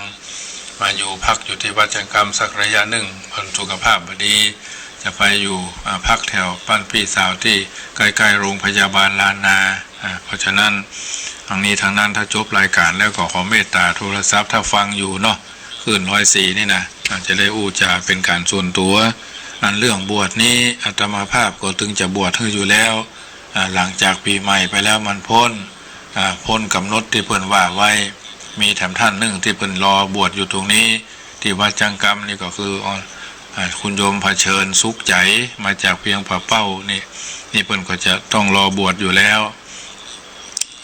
มาอยู่พักอยู่ตี้วัดจั๊งกำสักระยะนึ่ง เปิ้นสุขภาพบ่ดี จะไปอยู่ อ่า พักแถวบ้านปี้สาวตี้ใก้ๆ โรงพยาบาลล้านนา อ่า เพราะฉะนั้น ทั้งนี้ทั้งนั้น ถ้าจบรายก๋านแล้วก็ขอเมตต๋าโทรศัพท์ ถ้าฟังอยู่เนาะ คลื่นร้อยสี่นี่นะ อ่า จะได้อู้จ๋าเป๋นก๋านส่วนตั๋ว อันเรื่องบวชนี้อาตมาภาพก็ตึงจะบวชหื้ออยู่แล้ว อ่า หลังจากปี๋ใหม่ไปแล้วมันป๊น อ่า ป๊นก๋ำหนดตี้เปิ้นว่าไว้ มีแถมต้านนึ่งตี้เปิ้นรอบวชอยู่ตรงนี้ ตี้วัดจังกำนี่ก็คือ อ่า คุณโยมเผชิญสุขใจ๋ มาจากเวียงป่าเป้านี่ นี่เปิ้นก็จะต้องรอบวชอยู่แล้ว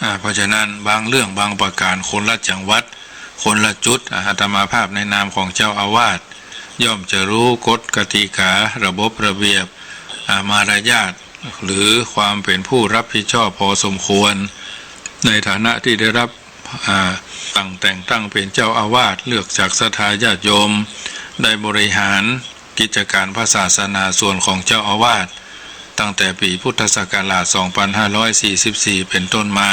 อ่า เพราะฉะนั้นบางเรื่องบางประก๋านคนละจังหวัด คนละจุด อ่า อาตมาภาพในนามของเจ้าอาวาส ย่อมจะฮู้กฎกติกา ระบบระเบียบ อ่า มารยาท หรือความเป๋นผู้รับผิดชอบพอสมควร ในฐานะตี้ได้รับ อ่า ตั้ง แต่งตั้งเป๋นเจ้าอาวาส เลือกจากศรัทธาญาติโยม ได้บริหารกิจก๋านพระศาสนาส่วนของเจ้าอาวาส ตั้งแต่ปี๋พุทธศักราช สองปันห้าร้อยสี่สิบสี่ เป๋นต้นมา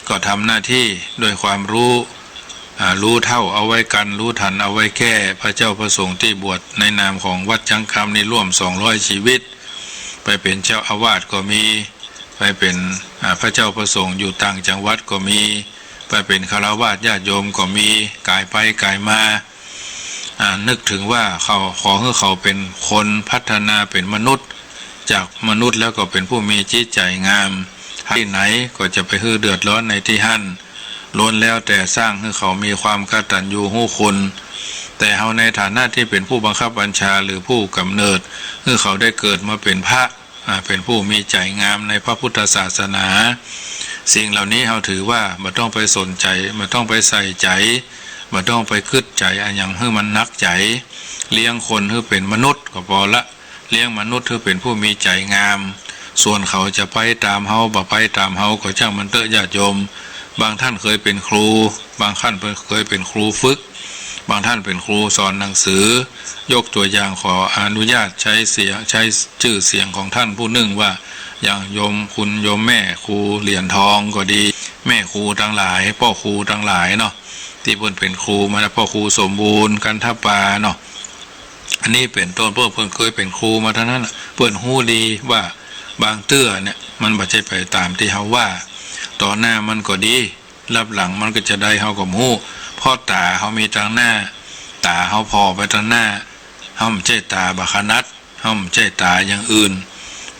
ก็ทำหน้าตี้ด้วยความฮู้ อ่า ฮู้เฒ่าเอาไว้กั๋น ฮู้ตันเอาไว้แก้ พระเจ้าพระสงฆ์ตี้บวชในนามของวัดจังกำนี่ร่วมสองร้อยชีวิต ไปเป๋นเจ้าอาวาสก็มี ไปเป๋น อ่า พระเจ้าพระสงฆ์อยู่ต่างจังหวัดก็มี ไปเป๋นฆราวาสญาติโยมก็มี ก๋ายไปก๋ายมา อ่า นึกเถิงว่าเขา ขอหื้อเขาเป๋นคนพัฒนาเป๋นมนุษย์ จากมนุษย์แล้วก็เป๋นผู้มีจิตใจ๋งาม ตี้ไหนก็จะไปหื้อเดือดร้อนในตี้หั้น ล้วนแล้วแต่สร้างหื้อเขามีความกตัญญูรู้คุณ แต่เฮาในฐานะตี้เป๋นผู้บังคับบัญชาหรือผู้ก๋ำเนิด หื้อเขาได้เกิดมาเป๋นพระ อ่า เป๋นผู้มีใจ๋งามในพระพุทธศาสนา สิ่งเหล่านี้เฮาถือว่าบ่ต้องไปสนใจ๋ บ่ต้องไปใส่ใจ๋ บ่ต้องไปกึ๊ดใจ๋อะหยังหื้อมันหนักใจ๋ เลี้ยงคนหื้อเป๋นมนุษย์ก็ปอละ เลี้ยงมนุษย์หื้อเป๋นผู้มีใจ๋งาม ส่วนเขาจะไปต๋ามเฮา บ่ไปต๋ามเฮาก็จ้างมันเต๊อะญาติโยม บางต้านเคยเป๋นครู บางต้านเคยเป๋นครูฝึก บางต้านเป๋นครูสอนหนังสือ ยกตั๋วอย่างขออนุญาตใจ๊เสียง ใจ๊จื้อเสียงของต้านผู้นึ่งว่า อย่างโยม คุณโยมแม่ครูเหรียญทองก็ดี แม่ครูตังหลาย ป้อครูตังหลายเนาะ ตี้เปิ้นเป๋นครูมาแล้ว ป้อครูสมบูรณ์ กันทปาเนาะ อันนี้เป๋นต้น เปิ้น เปิ้นเคยเป๋นครูมาตังนั้นน่ะ เปิ้นฮู้ดีว่าบางเตื้อเนี่ย มันบ่ใจ้ไปต๋ามตี้เฮาว่า ต่อหน้ามันก็ดี ลับหลังมันก็จาใดเฮาก็บ่ฮู้ เพราะต๋าเฮามีตังหน้า ต๋าเฮาผ่อไปตังหน้า เฮาบ่ใจ้ต๋าบ่าขนัด เฮาบ่ใจ้ต๋าอย่างอื่น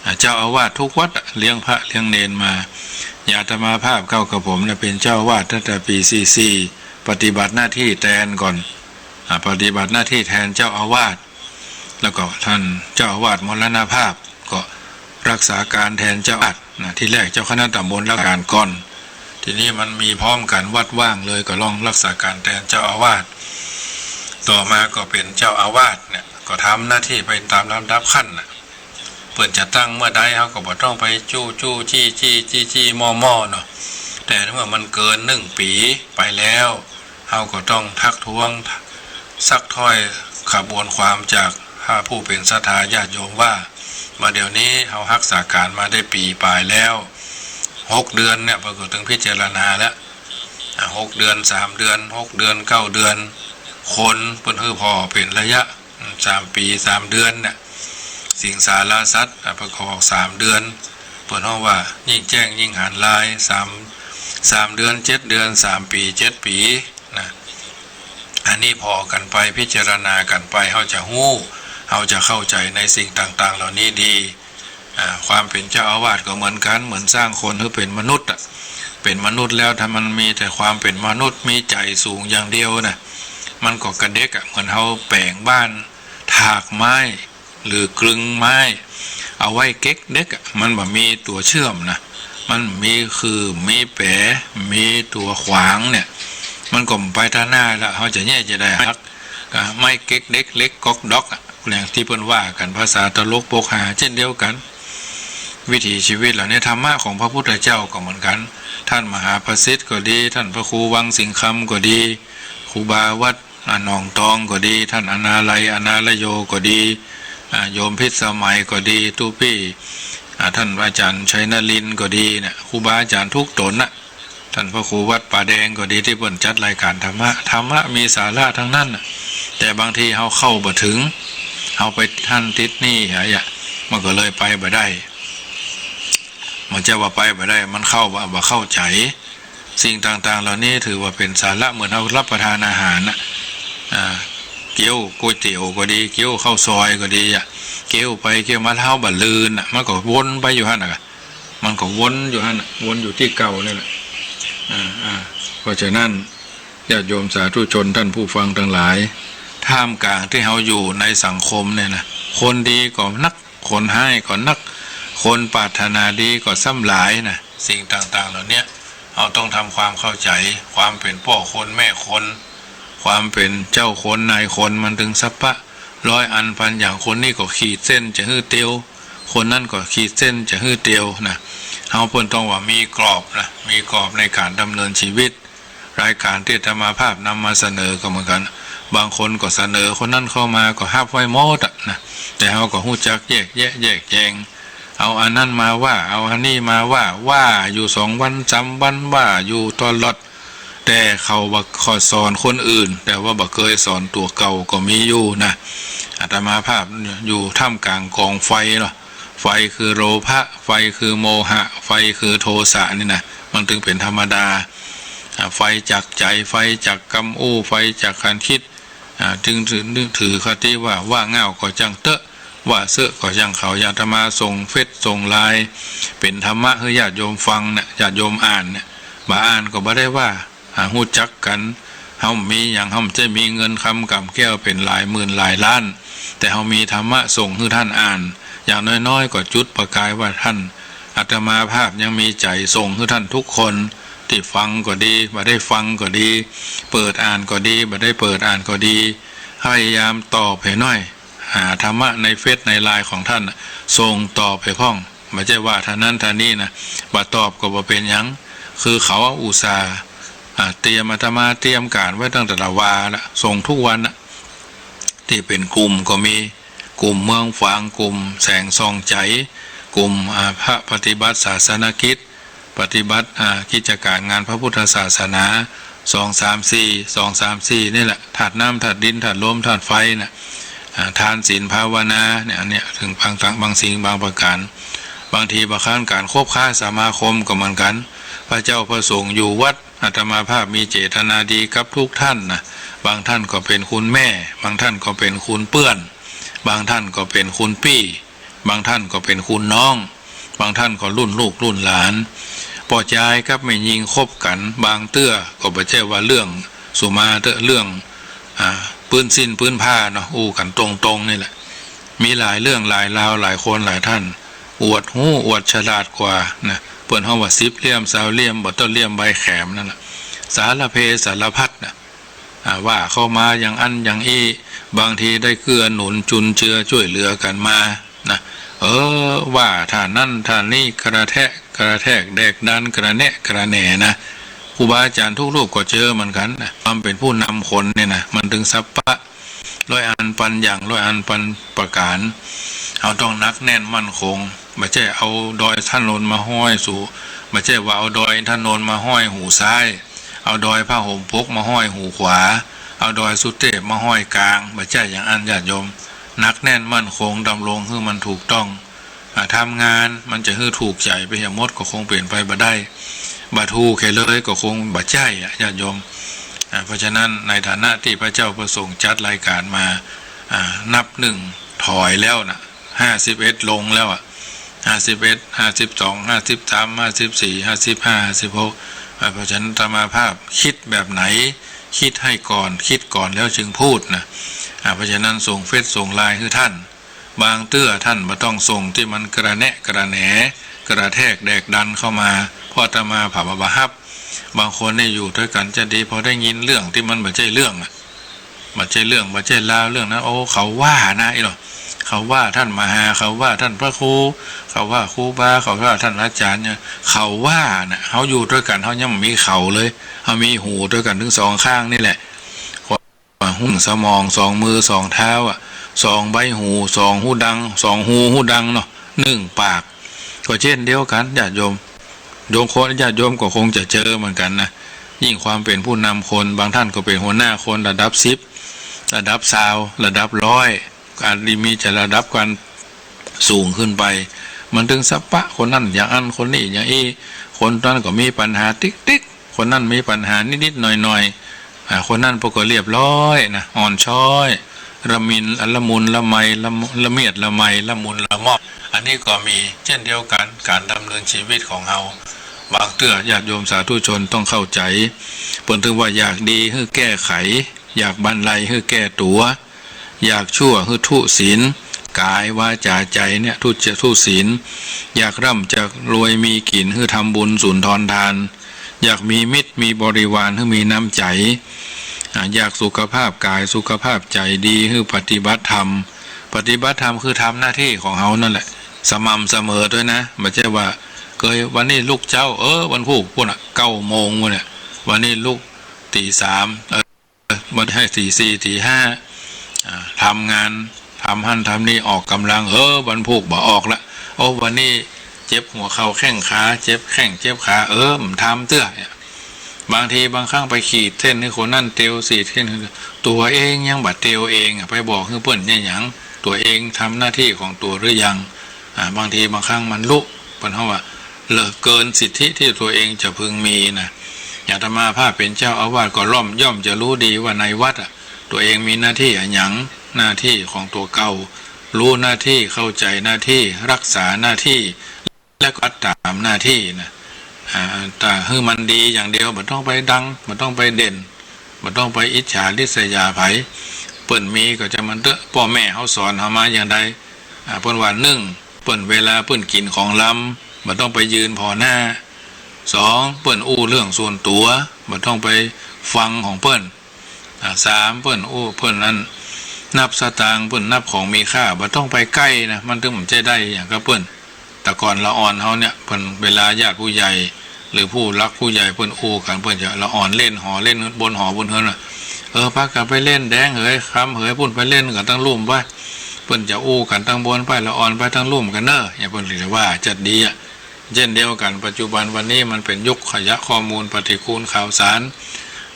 อ่า เจ้าอาวาสทุกวัดอะ เลี้ยงพระเลี้ยงเณรมา อย่างอาตมาภาพเก้ากับผมเนี่ยเป๋นเจ้าอาวาสตั้งแต่ปี๋สี่สี่ ปฏิบัติหน้าตี้แตนก่อน อ่า ปฏิบัติหน้าตี้แตนเจ้าอาวาส แล้วก็ต้านเจ้าอาวาสมรณภาพ ก็รักษาก๋านแตนเจ้าอาวาสนะ ตี้แรกเจ้าคณะต๋ำบลรักษาก๋านก่อน ตี้นี้มันมีพร้อมกั๋นวัดว่างเลย ก็ลองรักษาก๋านแตนเจ้าอาวาส ต่อมาก็เป๋นเจ้าอาวาสเนี่ย ก็ทำหน้าตี้ไปต๋ามลำดับขั้นน่ะ เปิ้นจะตั้งเมื่อใดเฮาก็บ่ต้องไปจู้จู้จี้จี้จี้จี้ม่อม่อเนาะ แต่เมื่อมันเกินนึ่งปี๋ไปแล้ว เฮาก็ต้องทักท้วง ซักถ้อยขบวนความจากพระผู้เป๋นศรัทธาญาติโยมว่า บ่าเดี๋ยวนี้เฮาฮักษาก๋านมาได้ปี๋ป๋ายแล้ว หกเดือนเนี่ย เปิ้นก็ตึงพิจารณาแล้ว อ่า หกเดือน สามเดือน หกเดือน เก้าเดือน คนเปิ้นหื้อผ่อเป๋นระยะ อืม สามปี๋ สามเดือนเนี่ย สิงสารสัตว์ อ่า เปิ้นก็ออกสามเดือน เปิ้นฮ้องว่ายิ่งแจ้งยิ่งหาญลาย สาม สามเดือน เจ็ดเดือน สามปี๋ เจ็ดปี๋ นะ อันนี้ผ่อกั๋นไป พิจารณากั๋นไป เฮาจะฮู้ เฮาจะเข้าใจ๋ในสิ่งต่างๆ เหล่านี้ดี อ่า ความเป๋นเจ้าอาวาสก็เหมือนกั๋น เหมือนสร้างคนหื้อเป๋นมนุษย์อะ เป๋นมนุษย์แล้วถ้ามันมีแต่ความเป๋นมนุษย์ มีใจ๋สูงอย่างเดียวนะ มันก็กระเด็กอะ เหมือนเฮาแป๋งบ้าน ถากไม้ หรือกลึงไม้ เอาไว้เก็กเด็กอะ มันบ่มีตั๋วเชื่อมนะ มันมีขื่อ มีแป๋ มีตั๋วขวางเนี่ย มันก็บ่ไปตังหน้าละ เฮาจะแย่จะใดฮัก ก็ไม้เก็กเด็ก เหล็กก๊อกด็อกอะ อย่างตี้เปิ้นว่ากั๋น ภาษาตลกปกฮา เจ้นเดียวกั๋น วิถีชีวิตเหล่านี้ ธรรมะของพระพุทธเจ้าก็เหมือนกั๋น ต้านมหาประสิทธิ์ก็ดี ต้านพระครูวังสิงห์คำก็ดี ครูบาวัด อ่า หนองตองก็ดี ต้านอนาลัย อนารโยก็ดี อ่า โยมพิสมัยก็ดี ตุ๊ปี้ อ่า ต้านอาจ๋ารย์ชัยนรินทร์ก็ดีเนี่ย ครูบาอาจ๋ารย์ทุกต๋นน่ะ ต้านพระครูวัดป่าแดงก็ดี ตี้เปิ้นจัดรายก๋านธรรมะ ธรรมะมีสาระตังนั้นน่ะ แต่บางทีเฮาเข้าบ่เถิง เฮาไปตันติดนี่หาอะ มันก็เลยไปบ่ได้ บ่ใจ้ว่าไปบ่ได้ มันเข้าบ่ บ่เข้าใจ๋ สิ่งต่างๆ เหล่านี้ถือว่าเป๋นสาระเหมือนเฮารับประทานอาหารน่ะ อ่า เกี๊ยวก๋วยเตี๋ยวก็ดี เกี๊ยวข้าวซอยก็ดีอะ เคี้ยวไปเคี้ยวมา เฮาบ่ลืนน่ะ มันก็วนไปอยู่หั้นน่ะ มันก็วนอยู่หั้นน่ะ วนอยู่ตี้เก่านี่แหละ อ่า อ่า เพราะฉะนั้น ญาติโยมสาธุชนท่านผู้ฟังตังหลาย ท่ามกลางตี้เฮาอยู่ในสังคมเนี่ยนะ คนดีก็นัก คนฮ้ายก็นัก คนปรารถนาดีก็ซ้ำหลายนะ สิ่งต่างๆ เหล่าเนี้ย เฮาต้องทำความเข้าใจ๋ ความเป๋นป้อคนแม่คน ความเป๋นเจ้าคนนายคน มันตึงสัพพะ ร้อยอันพันอย่าง คนนี้ก็ขีดเส้นจะหื้อเตียว คนนั้นก็ขีดเส้นจะหื้อเตียวนะ เฮาเปิ้นต้องว่ามีกรอบนะ มีกรอบในก๋านดำเนินชีวิต รายก๋านตี้อาตมาภาพนำมาเสนอก็เหมือนกั๋น บางคนก็เสนอคนนั้นเข้ามาก็ฮับไว้หมดอะนะ แต่เฮาก็ฮู้จักแยกแยะแยกแยง เอาอันนั้นมาว่า เอาอันนี้มาว่า ว่าอยู่สองวันสามวัน ว่าอยู่ตลอด แต่เขาบ่ค่อยสอนคนอื่น แต่ว่าบ่เกยสอนตั๋วเก่าก็มีอยู่นะ อาตมาภาพอยู่ท่ามกลางก๋องไฟเนาะ ไฟคือโลภะ ไฟคือโมหะ ไฟคือโทสะนี่นะ มันตึงเป๋นธรรมดา อ่า ไฟจากใจ๋ ไฟจากกำอู้ ไฟจากก๋านกึ๊ด อ่า จึงถือ ถือคติว่า ว่าง่าวก็จั้งเต๊อะ ว่าเซอะก็จั้งเขา อย่างอาตมาส่งเฟซส่งไลน์ เป๋นธรรมะหื้อญาติโยมฟังเนี่ย ญาติโยมอ่านเนี่ย บ่อ่านก็บ่ได้ว่า อ่า ฮู้จักกั๋น เฮามีหยัง เฮาบ่ใจ้มีเงินคำก๋ำแก้วเป๋นหลายหมื่นหลายล้าน แต่เฮามีธรรมะส่งหื้อท่านอ่าน อย่างน้อยๆ ก็จุดประกายว่าท่าน อาตมาภาพยังมีใจ๋ส่งหื้อท่านทุกคน ตี้ฟังก็ดี บ่ได้ฟังก็ดี เปิดอ่านก็ดี บ่ได้เปิดอ่านก็ดี พยายามตอบหื้อหน่อย หาธรรมะในเฟซในไลน์ของท่าน ส่งตอบหื้อพ่อง บ่ใจ้ว่าท่านนั้นท่านนี้นะ บ่ตอบก็บ่เป๋นหยัง คือเขาอุตส่าห์ อ่า เตรียม อาตมาเตรียมก๋านไว้ตั้งแต่ละวาละ ส่งทุกวันนะ ตี้เป๋นกลุ่มก็มี กลุ่มเมืองฝาง กลุ่มแสงส่องใจ๋ กลุ่ม อ่า พระปฏิบัติศาสนกิจ ปฏิบัติ อ่า กิจก๋านงานพระพุทธศาสนา สองสามสี่ สองสามสี่ นี่แหละ ธาตุน้ำ ธาตุดิน ธาตุลม ธาตุไฟน่ะ อ่า ทานศีลภาวนาเนี่ย อันเนี้ย เถิงบาง บางสิ่งบางประก๋าน บางทีบางครั้งก๋านคบค้าสมาคมก็เหมือนกั๋น พระเจ้าพระสงฆ์อยู่วัด อาตมาภาพมีเจตนาดีกับทุกท่านนะ บางท่านก็เป๋นคุณแม่ บางท่านก็เป๋นคุณเปื้อน บางท่านก็เป๋นคุณปี้ บางท่านก็เป๋นคุณน้อง บางท่านก็รุ่นลูกรุ่นหลาน ป้อจายกับแม่ญิงคบกั๋น บางเตื้อก็บ่ใจ้ว่าเรื่องสุมาเต๊อะ เรื่อง อ่า ปื้นสิ้นปื้นผ้าเนาะ อู้กั๋นตรงๆ นี่แหละ มีหลายเรื่องหลายราว หลายคนหลายท่าน อวดฮู้อวดฉลาดกว่านะ เปิ้นฮ้องว่าสิบเลี่ยมซาวเลี่ยม บ่เต้าเลี่ยมใบแขมนั่นแหละ สารเพสารพัดนะ อ่า ว่าเข้ามาอย่างอั้นอย่างอี้ บางทีได้เกื้อหนุนจุนเจือจ้วยเหลือกั๋นมานะ เออ ว่าท่านนั้นท่านนี้ กระแทะกระแทกแดกดัน กระแนะกระแหน่นะ ครูบาอาจ๋ารย์ทุกรูปก็เจอเหมือนกั๋นนะ ความเป๋นผู้นำคนเนี่ยนะ มันตึงสัพพะ ร้อยอันปันอย่าง ร้อยอันปันประก๋าน เฮาต้องหนักแน่นมั่นคง บ่ใจ้เอาดอยถนนมาห้อยสู บ่ใจ้ว่าเอาดอยถนนมาห้อยหูซ้าย เอาดอยผ้าห่มปกมาห้อยหูขวา เอาดอยสุเทพมาห้อยกลาง บ่ใจ้อย่างอั้นญาติโยม หนักแน่นมั่นคง ดำรงหื้อมันถูกต้อง อ่า ทำงานมันจะหื้อถูกใจ๋ไปเหียหมดก็คงเป๋นไปบ่ได้ บ่ถูกแค่เลยก็คงบ่ใจ้อะญาติโยม อ่า เพราะฉะนั้นในฐานะตี้พระเจ้าพระสงฆ์จัดรายก๋านมา อ่า นับหนึ่งถอยแล้วนะ ห้าสิบเอ็ดลงแล้วอะ ห้าสิบเอ็ด ห้าสิบสอง ห้าสิบสาม ห้าสิบสี่ ห้าสิบห้า ห้าสิบหก อ่า เพราะฉะนั้นอาตมาภาพกึ๊ดแบบไหน กึ๊ดหื้อก่อน กึ๊ดก่อนแล้วจึงพูดนะ อ่า เพราะฉะนั้นส่งเฟซส่งไลน์หื้อท่าน บางเตื้อท่านบ่ต้องส่งตี้มันกระแนะกระแหน่ กระแทกแดกดันเข้ามา เพราะอาตมาภาพบ่ฮับ บางคนนี่อยู่ตวยกั๋นจะดี พอได้ยินเรื่องตี้มันบ่ใจ้เรื่องอะ บ่ใจ้เรื่อง บ่ใจ้ราว เรื่องนั้น โอ้ เขาว่านะ อี้หรอ เขาว่าท่านมหา เขาว่าท่านพระครู เขาว่าครูบา เขาว่าท่านอาจ๋ารย์เนี่ย เขาว่านะ เฮาอยู่ตวยกั๋น เฮายังบ่มีเขาเลย เฮามีหูตวยกั๋นตึงสองข้างนี่แหละ หัว หัวสมอง สองมือ สองเท้าอะ สองใบหู สองฮูดัง สองฮูฮูดังเนาะ หนึ่งปาก ก็เช่นเดียวกั๋นญาติโยม โยมคน ญาติโยมก็คงจะเจอเหมือนกั๋นนะ ยิ่งความเป๋นผู้นำคน บางท่านก็เป๋นหัวหน้าคนระดับสิบ ระดับซาว ระดับร้อย อาจจะมีจะระดับก๋านสูงขึ้นไป มันตึงสัพพะ คนนั้นอย่างอั้น คนนี้อย่างอี้ คนนั้นก็มีปัญหาติ๊กๆ คนนั้นมีปัญหานิดๆ หน่อยๆ อ่า คนนั้นปกติเรียบร้อยนะ อ่อนช้อย ละมิน ละมุนละไม ละมุ ละเมียดละไม ละมุนละม่อม อันนี้ก็มีเช่นเดียวกั๋น ก๋านดำเนินชีวิตของเฮา บางเตื้อญาติโยมสาธุชนต้องเข้าใจ๋ เปิ้นถึงว่าอยากดีหื้อแก้ไข อยากบรรลัยหื้อแก้ตั๋ว อยากชั่วหื้อทุศีล ก๋าย วาจ๋า ใจ๋เนี่ย ทุจะ ทุศีล อยากร่ำอยากรวยมีกิ๋นหื้อทำบุญสุนทรทาน อยากมีมิตรมีบริวารหื้อมีน้ำใจ๋ อ่า อยากสุขภาพก๋ายสุขภาพใจ๋ดีหื้อปฏิบัติธรรม ปฏิบัติธรรมคือทำหน้าตี้ของเฮานั่นแหละ สม่ำเสมอตวยนะ บ่ใจ้ว่า เกย วันนี้ลุกเจ๊า เออ วันพูกปู๊นน่ะ เก้าโมงปู๊นเนี่ย วันนี้ลุกตี๋สาม เออ บ่ใจ้ตี๋สี่ ตี๋ห้า อ่า ทำงาน ทำหั้นทำนี่ ออกก๋ำลัง เออ วันพูกบ่ออกละ โอ้ วันนี้เจ็บหัวเข่าแข้งขา เจ็บแข้งเจ็บขา เออ บ่ทำเตื้อเนี่ย บางทีบางครั้งไปขีดเส้นหื้อคนนั้นเตียว ขีดเส้นหื้อ ตั๋วเองยังบ่เตียวเองอะ ไปบอกหื้อเปิ้นเนี่ยหยัง ตั๋วเองทำหน้าตี้ของตั๋วหรือยัง อ่า บางทีบางครั้งมันลุ เปิ้นเฮาว่า ละเกินสิทธิตี้ตั๋วเองจะพึงมีนะ อาตมาภาพเป๋นเจ้าอาวาสก็ล่อมย่อมจะฮู้ดีว่าในวัดอะ ตั๋วเองมีหน้าตี้อะหยัง หน้าตี้ของตั๋วเก่า ฮู้หน้าตี้ เข้าใจ๋หน้าตี้ ฮักษาหน้าตี้ และก็ตามหน้าตี้นะ อ่า แต่หื้อมันดีอย่างเดียว บ่ต้องไปดัง บ่ต้องไปเด่น บ่ต้องไปอิจฉาริษยาใผ เปิ้นมีก็จะมันเต๊อะ ป้อแม่เฮาสอนเฮามาอย่างใด อ่า เปิ้นว่า นึ่ง เปิ้นเวลาเปิ้นกิ๋นของลำ บ่ต้องไปยืนผ่อหน้า สอง เปิ้นอู้เรื่องส่วนตั๋ว บ่ต้องไปฟังของเปิ้น อ่า สาม เปิ้นอู้ เปิ้นนั้นนับสตางค์ เปิ้นนับของมีค่า บ่ต้องไปใก้นะ มันถึงบ่ใจ้ได้หยังกับเปิ้น แต่ก่อนละอ่อนเฮาเนี่ย เปิ้นเวลาญาติผู้ใหญ่ หรือผู้หลักผู้ใหญ่เปิ้นอู้กั๋น เปิ้นจะละอ่อนเล่นหอเล่นบนหอบนเฮือนน่ะ เออ ปากั๋นไปเล่นแดงเหย คำเหย ปู๊นไปเล่นกั๋นตังลุ่มไป เปิ้นจะอู้กั๋นตังบนไป ละอ่อนไปตังลุ่มกั๋นเน่อ เนี่ยเปิ้นจะว่าจัดดีอะ เจ้นเดียวกั๋น ปัจจุบันวันนี้มันเป๋นยุคขยะข้อมูล ปฏิกูลข่าวสาร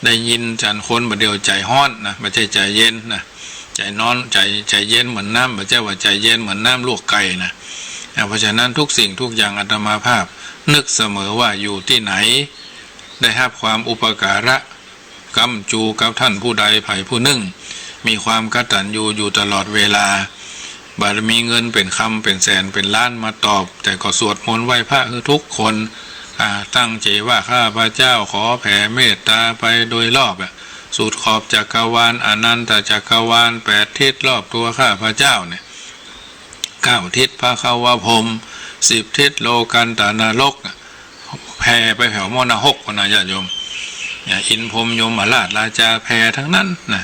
ได้ยินจันคนบ่าเดี่ยวใจ๋ฮ้อนนะ บ่ใจ้ใจ๋เย็นนะ ใจ๋ฮ้อน ใจ๋ ใจ๋เย็นเหมือนน้ำ บ่ใจ้ว่าใจ๋เย็นเหมือนน้ำลวกไก่นะ อ่า เพราะฉะนั้นทุกสิ่งทุกอย่างอาตมาภาพนึกเสมอว่าอยู่ตี้ไหน ได้ฮับความอุปการะ ค้ำจูกับต้านผู้ใดใผผู้นึ่ง มีความกตัญญูอยู่ตลอดเวลา บ่มีเงินเป๋นคำเป๋นแสนเป๋นล้านมาตอบ แต่ก็สวดมนต์ไหว้พระหื้อทุกคน อ่า ตั้งใจ๋ว่าข้าพเจ้าขอแผ่เมตตาไปโดยรอบอะ สุดขอบจักรวาล อนันตจักรวาล แปดทิศรอบตั๋วข้าพเจ้าเนี่ย เก้าทิศพระคาวพรหม สิบทิศโลกันตะนรก แผ่ไปแถวหม้อนรกพุ้นนะญาติโยม เนี่ย อินทร์พรหมยมราชราจาแผ่ตังนั้นนะ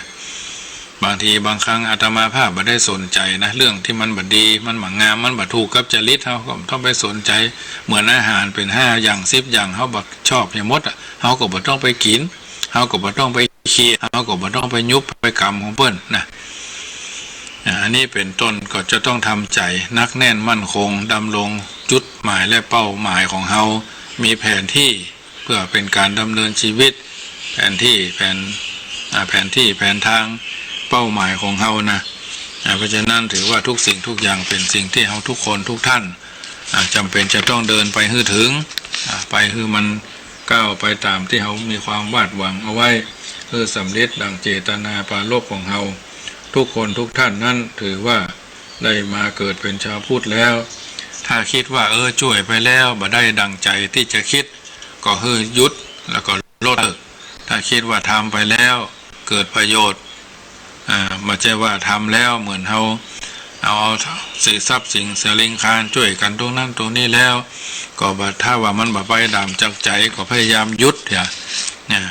บางทีบางครั้งอาตมาภาพบ่ได้สนใจ๋นะ เรื่องตี้มันบ่ดี มันบ่งาม มันบ่ถูกกับจริตเฮา ก็บ่ต้องไปสนใจ๋ เหมือนอาหารเป๋นห้าอย่างสิบอย่าง เฮาบ่ชอบเหียหมดอะ เฮาก็บ่ต้องไปกิ๋น เฮาก็บ่ต้องไปเคี่ย เฮาก็บ่ต้องไปยุบไปกำของเปิ้นนะ อ่า อันนี้เป๋นต้นก็จะต้องทำใจ๋หนักแน่นมั่นคง ดำรงจุดหมายและเป้าหมายของเฮา มีแผนตี้เพื่อเป๋นก๋านดำเนินชีวิต แผนตี้ แผน อ่า แผนตี้ แผนตาง เป้าหมายของเฮานะ อ่า เพราะฉะนั้นถือว่าทุกสิ่งทุกอย่างเป๋นสิ่งตี้เฮาทุกคนทุกท่าน อ่า จ๋ำเป๋นจะต้องเดินไปหื้อเถิง อ่า ไปหื้อมันก้าวไปต๋ามตี้เฮามีความวาดหวังเอาไว้ หื้อสำเร็จดังเจตนาปรารภของเฮา ทุกคนทุกท่านนั้นถือว่าได้มาเกิดเป๋นชาวพุทธแล้ว ถ้าคิดว่า เออ จ้วยไปแล้ว บ่ได้ดังใจ๋ตี้จะคิด ก็หื้อหยุด แล้วก็ลดเลิก ถ้าคิดว่าทำไปแล้วเกิดประโยชน์ อ่า บ่ใจ้ว่าทำแล้วเหมือนเฮาเอา เอาสิทรัพย์สินสลิงคารจ้วยกั๋นตรงนั้นตรงนี้แล้ว ก็บ่ ถ้าว่ามันบ่ไปต๋ามจักใจ๋ ก็พยายามหยุด อย่า เนี่ย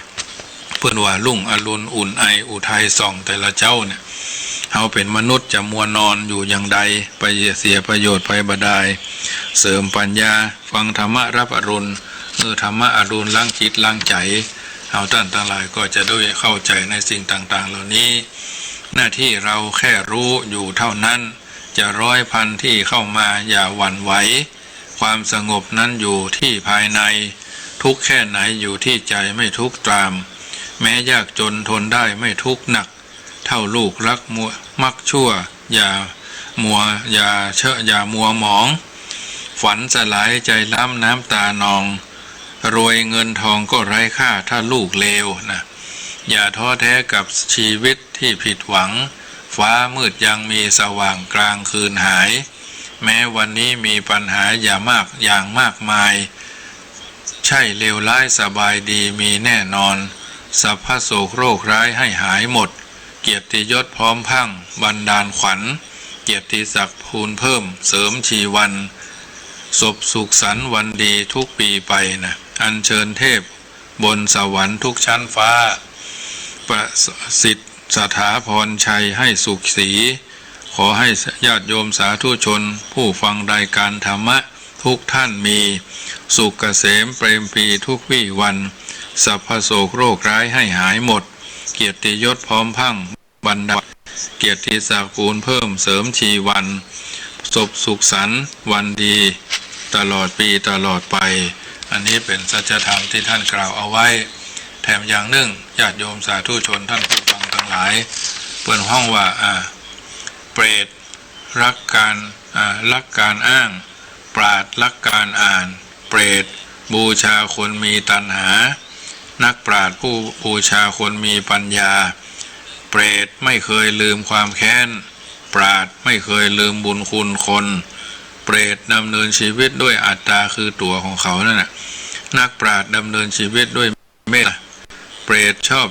เปิ้นว่ารุ่งอรุณอุ่นไออุทัยส่องแต่ละเจ๊าเนี่ย เฮาเป๋นมนุษย์จะมัวนอนอยู่อย่างใด ไปเสียประโยชน์ไปบ่ดาย เสริมปัญญา ฟังธรรมะรับอรุณ เออ ธรรมะอรุณล้างจิตล้างใจ๋ เฮาต้านตังหลายก็จะได้เข้าใจ๋ในสิ่งต่างๆ เหล่านี้ หน้าตี้เฮาแค่ฮู้อยู่เต้านั้น จะร้อยพันตี้เข้ามาอย่าหวั่นไหว ความสงบนั้นอยู่ตี้ภายใน ทุกข์แค่ไหนอยู่ตี้ใจ๋ไม่ทุกข์ต๋าม แม้ยากจนทนได้ไม่ทุกข์หนัก เต้าลูกรักมัว มักชั่ว อย่ามัว อย่าเชอะ อย่ามัวหมอง ฝันสลายใจล้ำน้ำตานอง รวยเงินทองก็ไร้ค่าถ้าลูกเลวนะ อย่าท้อแท้กับชีวิตตี้ผิดหวัง ฟ้ามืดยังมีสว่างกลางคืนหาย แม้วันนี้มีปัญหาอย่ามาก อย่างมากมาย ใช่เลวร้ายสบายดีมีแน่นอน สรรพโศกโรคร้ายให้หายหมด เกียรติยศพร้อมพรั่งบันดาลขวัญ เกียรติศักดิ์พูนเพิ่มเสริมชีวัน สบสุขสันต์วันดีทุกปีไปนะ อัญเชิญเทพบนสวรรค์ทุกชั้นฟ้า ประสิทธิ์สถาพรชัยให้สุขสี ขอให้ญาติโยมสาธุชนผู้ฟังรายการธรรมะทุกท่านมีสุขเกษมเปรมปรีทุกวี่วัน สรรพโศกโรคร้ายให้หายหมด เกียรติยศพร้อมพรั่งบันดาล เกียรติศักดิ์พูนเพิ่มเสริมชีวัน สบสุขสันต์วันดีตลอดปีตลอดไป อันนี้เป๋นสัจธรรมตี้ท่านกล่าวเอาไว้ แถมอย่างนึ่ง ญาติโยมสาธุชนท่านผู้ฟังตังหลาย เปิ้นฮ้องว่า อ่า เปรตรักการ อ่า รักการอ้าง ปราชญ์รักการอ่าน เปรตบูชาคนมีตัณหา นักปราชญ์ผู้บูชาคนมีปัญญา เปรตไม่เคยลืมความแค้น ปราชญ์ไม่เคยลืมบุญคุณคน เปรตดำเนินชีวิตด้วยอัตตาคือตั๋วของเขานั่นน่ะ นักปราชญ์ดำเนินชีวิตด้วยเมตตา เปรตชอบ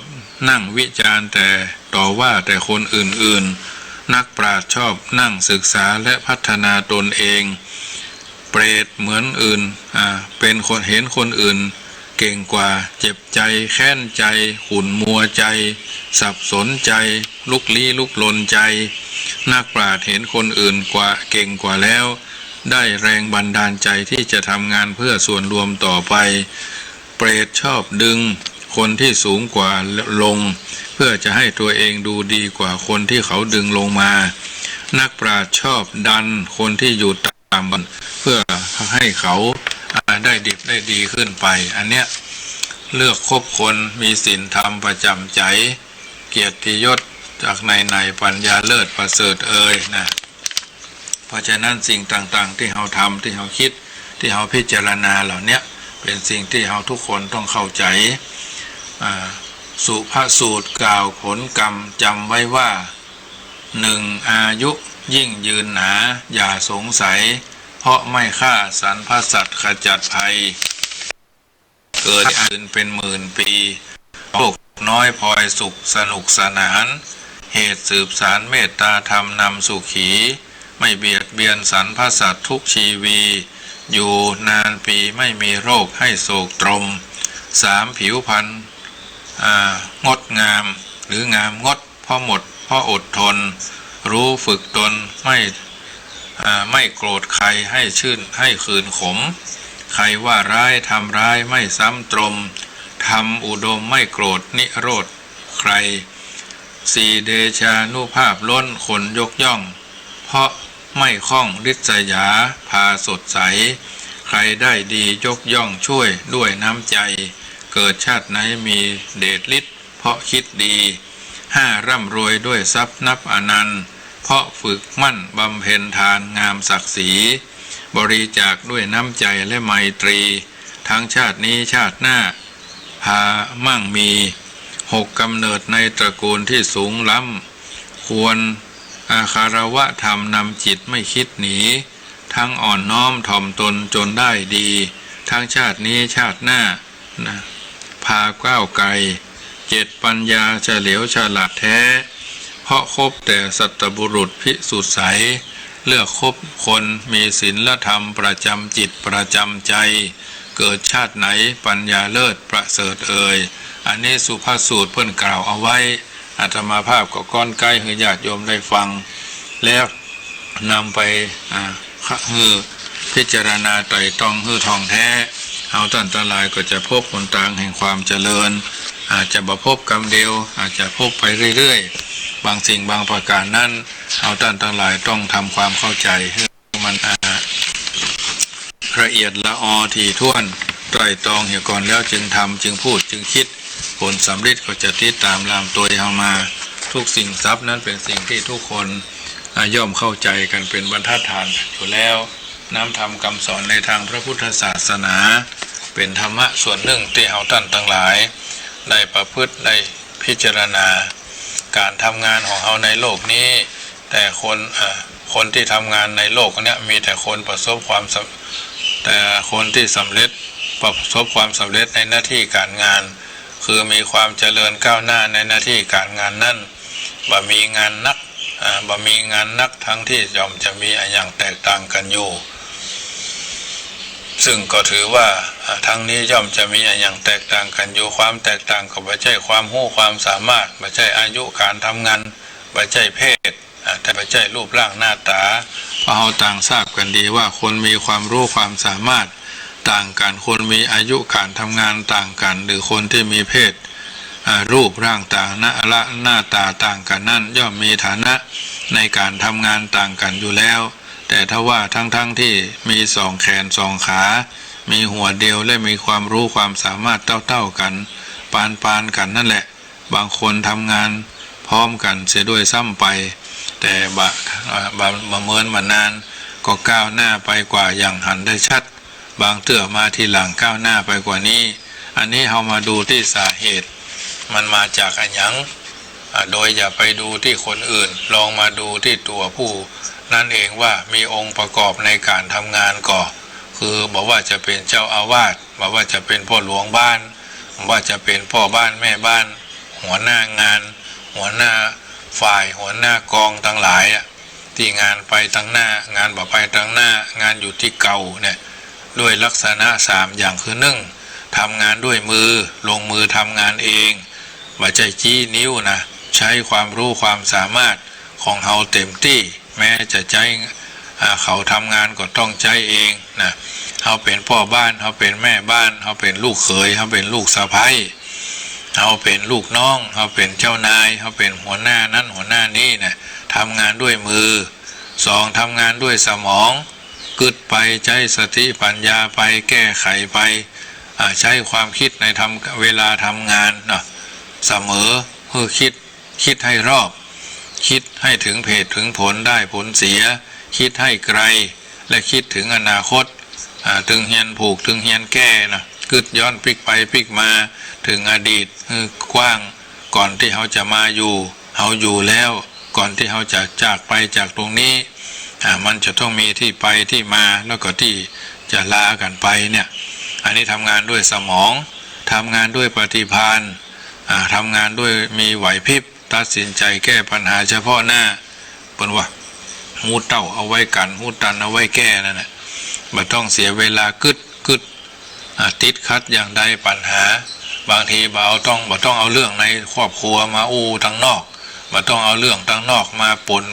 นั่งวิจารณ์แต่ต่อว่าแต่คนอื่นๆ นักปราชญ์ชอบนั่งศึกษาและพัฒนาตนเอง เปรตเหมือนอื่น อ่า เป็นคนเห็นคนอื่นเก่งกว่า เจ็บใจ แค้นใจ ขุ่นมัวใจ สับสนใจ ลุกลี้ลุกลนใจ นักปราชญ์เห็นคนอื่นกว่า เก่งกว่าแล้ว ได้แรงบันดาลใจที่จะทำงานเพื่อส่วนรวมต่อไป เปรตชอบดึงคนที่สูงกว่าลง เพื่อจะให้ตัวเองดูดีกว่าคนที่เขาดึงลงมา นักปราชญ์ชอบดันคนที่อยู่ต่ำ เพื่อให้เขา อ่า ได้ดิบได้ดีขึ้นไป อันเนี้ย เลือกคบคนมีศีลธรรมประจ๋ำใจ๋ เกียรติยศจากไหนๆ ปัญญาเลิศประเสริฐเอยนะ เพราะฉะนั้นสิ่งต่างๆ ที่เฮาทำ ที่เฮาคิด ที่เฮาพิจารณาเหล่าเนี้ย เป๋นสิ่งที่เฮาทุกคนต้องเข้าใจ๋ อ่า สุภสูตรกล่าวผลกรรมจำไว้ว่า หนึ่ง อายุยิ่งยืนหนา อย่าสงสัย เพราะไม่ฆ่าสรรพสัตว์ขจัดภัย เกิดยืนเป็นหมื่นปี โรคน้อยพลอยสุขสนุกสนาน เหตุสืบสานเมตตาธรรมนำสุขี ไม่เบียดเบียนสรรพสัตว์ทุกชีวี อยู่นานปีไม่มีโรคให้โศกตรม สาม ผิวพรรณ อ่า งดงาม หรืองามงด เพราะหมด เพราะอดทน รู้ฝึกตน ไม่ อ่า ไม่โกรธใคร ให้ชื่น ให้คืนขม ใครว่าร้าย ทำร้าย ไม่ซ้ำตรม ธรรมอุดม ไม่โกรธ นิโรธใคร สี่ เดชานุภาพล้น คนยกย่อง เพราะไม่ข้องริษยา พาสดใส ใครได้ดี ยกย่องช่วยด้วยน้ำใจ เกิดชาติไหนมีเดชฤทธิ์ เพราะคิดดี ห้า ร่ำรวยด้วยทรัพย์นับอนันต์ เพราะฝึกมั่นบำเพ็ญทานงามศักดิ์ศรี บริจาคด้วยน้ำใจและไมตรี ทั้งชาตินี้ชาติหน้า พามั่งมี หก กำเนิดในตระกูลที่สูงล้ำ ควรอาคารวะธรรมนำจิตไม่คิดหนี ทั้งอ่อนน้อมถ่อมตนจนได้ดี ทั้งชาตินี้ชาติหน้า นะ พาก้าวไกล เจ็ด ปัญญาเฉลียวฉลาดแท้ เพราะคบแต่สัตบุรุษพิสุทธิ์ใส เลือกคบคนมีศีลธรรมประจำจิตประจำใจ เกิดชาติไหนปัญญาเลิศประเสริฐเอย อันนี้สุภสูตรเปิ้นกล่าวเอาไว้ อาตมาภาพก็ก๊อนไก๊หื้อญาติโยมได้ฟัง แล้วนำไป อ่า หื้อพิจารณาไตร่ตรองหื้อท่องแท้ เฮาต้านตังหลายก็จะพบหนตางแห่งความเจริญ อาจจะบ่พบกำเดียว อาจจะพบไปเรื่อยๆ บางสิ่งบางประการนั้น เฮาต้านตังหลายต้องทำความเข้าใจ๋หื้อมัน อ่า ละเอียดละออถี่ถ้วน ไตร่ตรองเหียก่อนแล้วจึงทำ จึงพูด จึงคิด ผลสำริดก็จะติดต๋ามลามตวยเฮามา ทุกสิ่งทรัพย์นั้นเป๋นสิ่งที่ทุกคน อ่า ย่อมเข้าใจ๋กั๋นเป๋นบรรทัดฐานอยู่แล้ว น้ำธรรมคำสอนในทางพระพุทธศาสนา เป๋นธรรมะส่วนนึ่งตี้เฮาต้านตังหลาย ได้ประพฤติ ได้พิจารณา ก๋านทำงานของเฮาในโลกนี้ แต่คน เอ่อ คนตี้ทำงานในโลกเนี้ย มีแต่คนประสบความสำ แต่คนตี้สำเร็จ ประสบความสำเร็จในหน้าตี้ก๋านงาน คือมีความเจริญก้าวหน้าในหน้าตี้ก๋านงานนั้น บ่มีงานนัก อ่า บ่มีงานนัก ตังตี้ย่อมจะมีอะหยังแตกต่างกั๋นอยู่ ซึ่งก็ถือว่า อ่า ตังนี้ย่อมจะมีอะหยังแตกต่างกั๋นอยู่ ความแตกต่างก็บ่ใจ้ความฮู้ความสามารถ บ่ใจ้อายุก๋านทำงาน บ่ใจ้เพศ อ่า แต่บ่ใจ้รูปร่างหน้าต๋า เพราะเฮาต่างทราบกั๋นดีว่าคนมีความฮู้ความสามารถต่างกั๋น คนมีอายุก๋านทำงานต่างกั๋น หรือคนตี้มีเพศ อ่า รูปร่างต๋า หน้า ละ หน้าต๋าต่างกั๋นนั้น ย่อมมีฐานะในก๋านทำงานต่างกั๋นอยู่แล้ว แต่ทว่าทั้งๆ ตี้มีสองแขนสองขา มีหัวเดียว และมีความฮู้ความสามารถเต้าๆ กั๋น ปานๆ กั๋นนั่นแหละ บางคนทำงานพร้อมกั๋นเสียด้วยซ้ำไป แต่บ่ อ่า บ่ บ่เมินบ่นานก็ก้าวหน้าไปกว่าอย่างหันได้ชัด บางเตื้อมาทีหลังก้าวหน้าไปกว่านี้ อันนี้เฮามาดูตี้สาเหตุ มันมาจากอะหยัง อ่า โดยอย่าไปดูตี้คนอื่น ลองมาดูตี้ตั๋วผู้นั้นเองว่ามีองค์ประกอบในก๋านทำงานก่อ คือบ่ว่าจะเป๋นเจ้าอาวาส บ่ว่าจะเป๋นพ่อหลวงบ้าน บ่ว่าจะเป๋นพ่อบ้านแม่บ้าน หัวหน้างาน หัวหน้าฝ่าย หัวหน้ากองตังหลายอะ ตี้งานไปตังหน้า งานบ่ไปตังหน้า งานอยู่ตี้เก่าเนี่ย ด้วยลักษณะสามอย่าง คือ นึ่ง ทำงานด้วยมือ ลงมือทำงานเอง บ่ใจ้จี้นิ้วนะ ใจ๊ความฮู้ความสามารถของเฮาเต๋มตี้ แม้จะใจ๊ อ่า เขาทำงานก็ต้องใจ๊เองนะ เฮาเป๋นพ่อบ้าน เฮาเป๋นแม่บ้าน เฮาเป๋นลูกเขย เฮาเป๋นลูกสะใภ้ เฮาเป๋นลูกน้อง เฮาเป๋นเจ้านาย เฮาเป๋นหัวหน้านั้นหัวหน้านี้นะ ทำงานด้วยมือ สอง ทำงานด้วยสมอง กึ๊ดไป ใจ๊สติปัญญาไป แก้ไขไป อ่า ใจ๊ความกึ๊ดในทำ เวลาทำงานเนาะ เสมอ คือ กึ๊ด กึ๊ดหื้อรอบ กึ๊ดหื้อเถิงเหตุเถิงผล ได้ผลเสีย กึ๊ดหื้อไกล และกึ๊ดเถิงอนาคต อ่า ตึงเฮียนผูก ตึงเฮียนแก้นะ กึ๊ดย้อนปิ๊กไปปิ๊กมา เถิงอดีต หื้อกว้าง ก่อนตี้เฮาจะมาอยู่ เฮาอยู่แล้ว ก่อนตี้เฮาจะจากไปจากตรงนี้ อ่า มันจะต้องมีตี้ไปตี้มา แล้วก็ตี้จะลากั๋นไปเนี่ย อันนี้ทำงานด้วยสมอง ทำงานด้วยปฏิภาณ อ่า ทำงานด้วยมีไหวพริบ ตัดสินใจ๋แก้ปัญหาเฉพาะหน้า เปิ้นว่า ฮู้เต้าเอาไว้กั๋น ฮู้ตันเอาไว้แก้นั่นแหละ บ่ต้องเสียเวลากึ๊ด กึ๊ด อ่า ติดขัดอย่างใดปัญหา บางทีบ่เอาต้อง บ่ต้องเอาเรื่องในครอบครัวมาอู้ตังนอก บ่ต้องเอาเรื่องตังนอกมาปน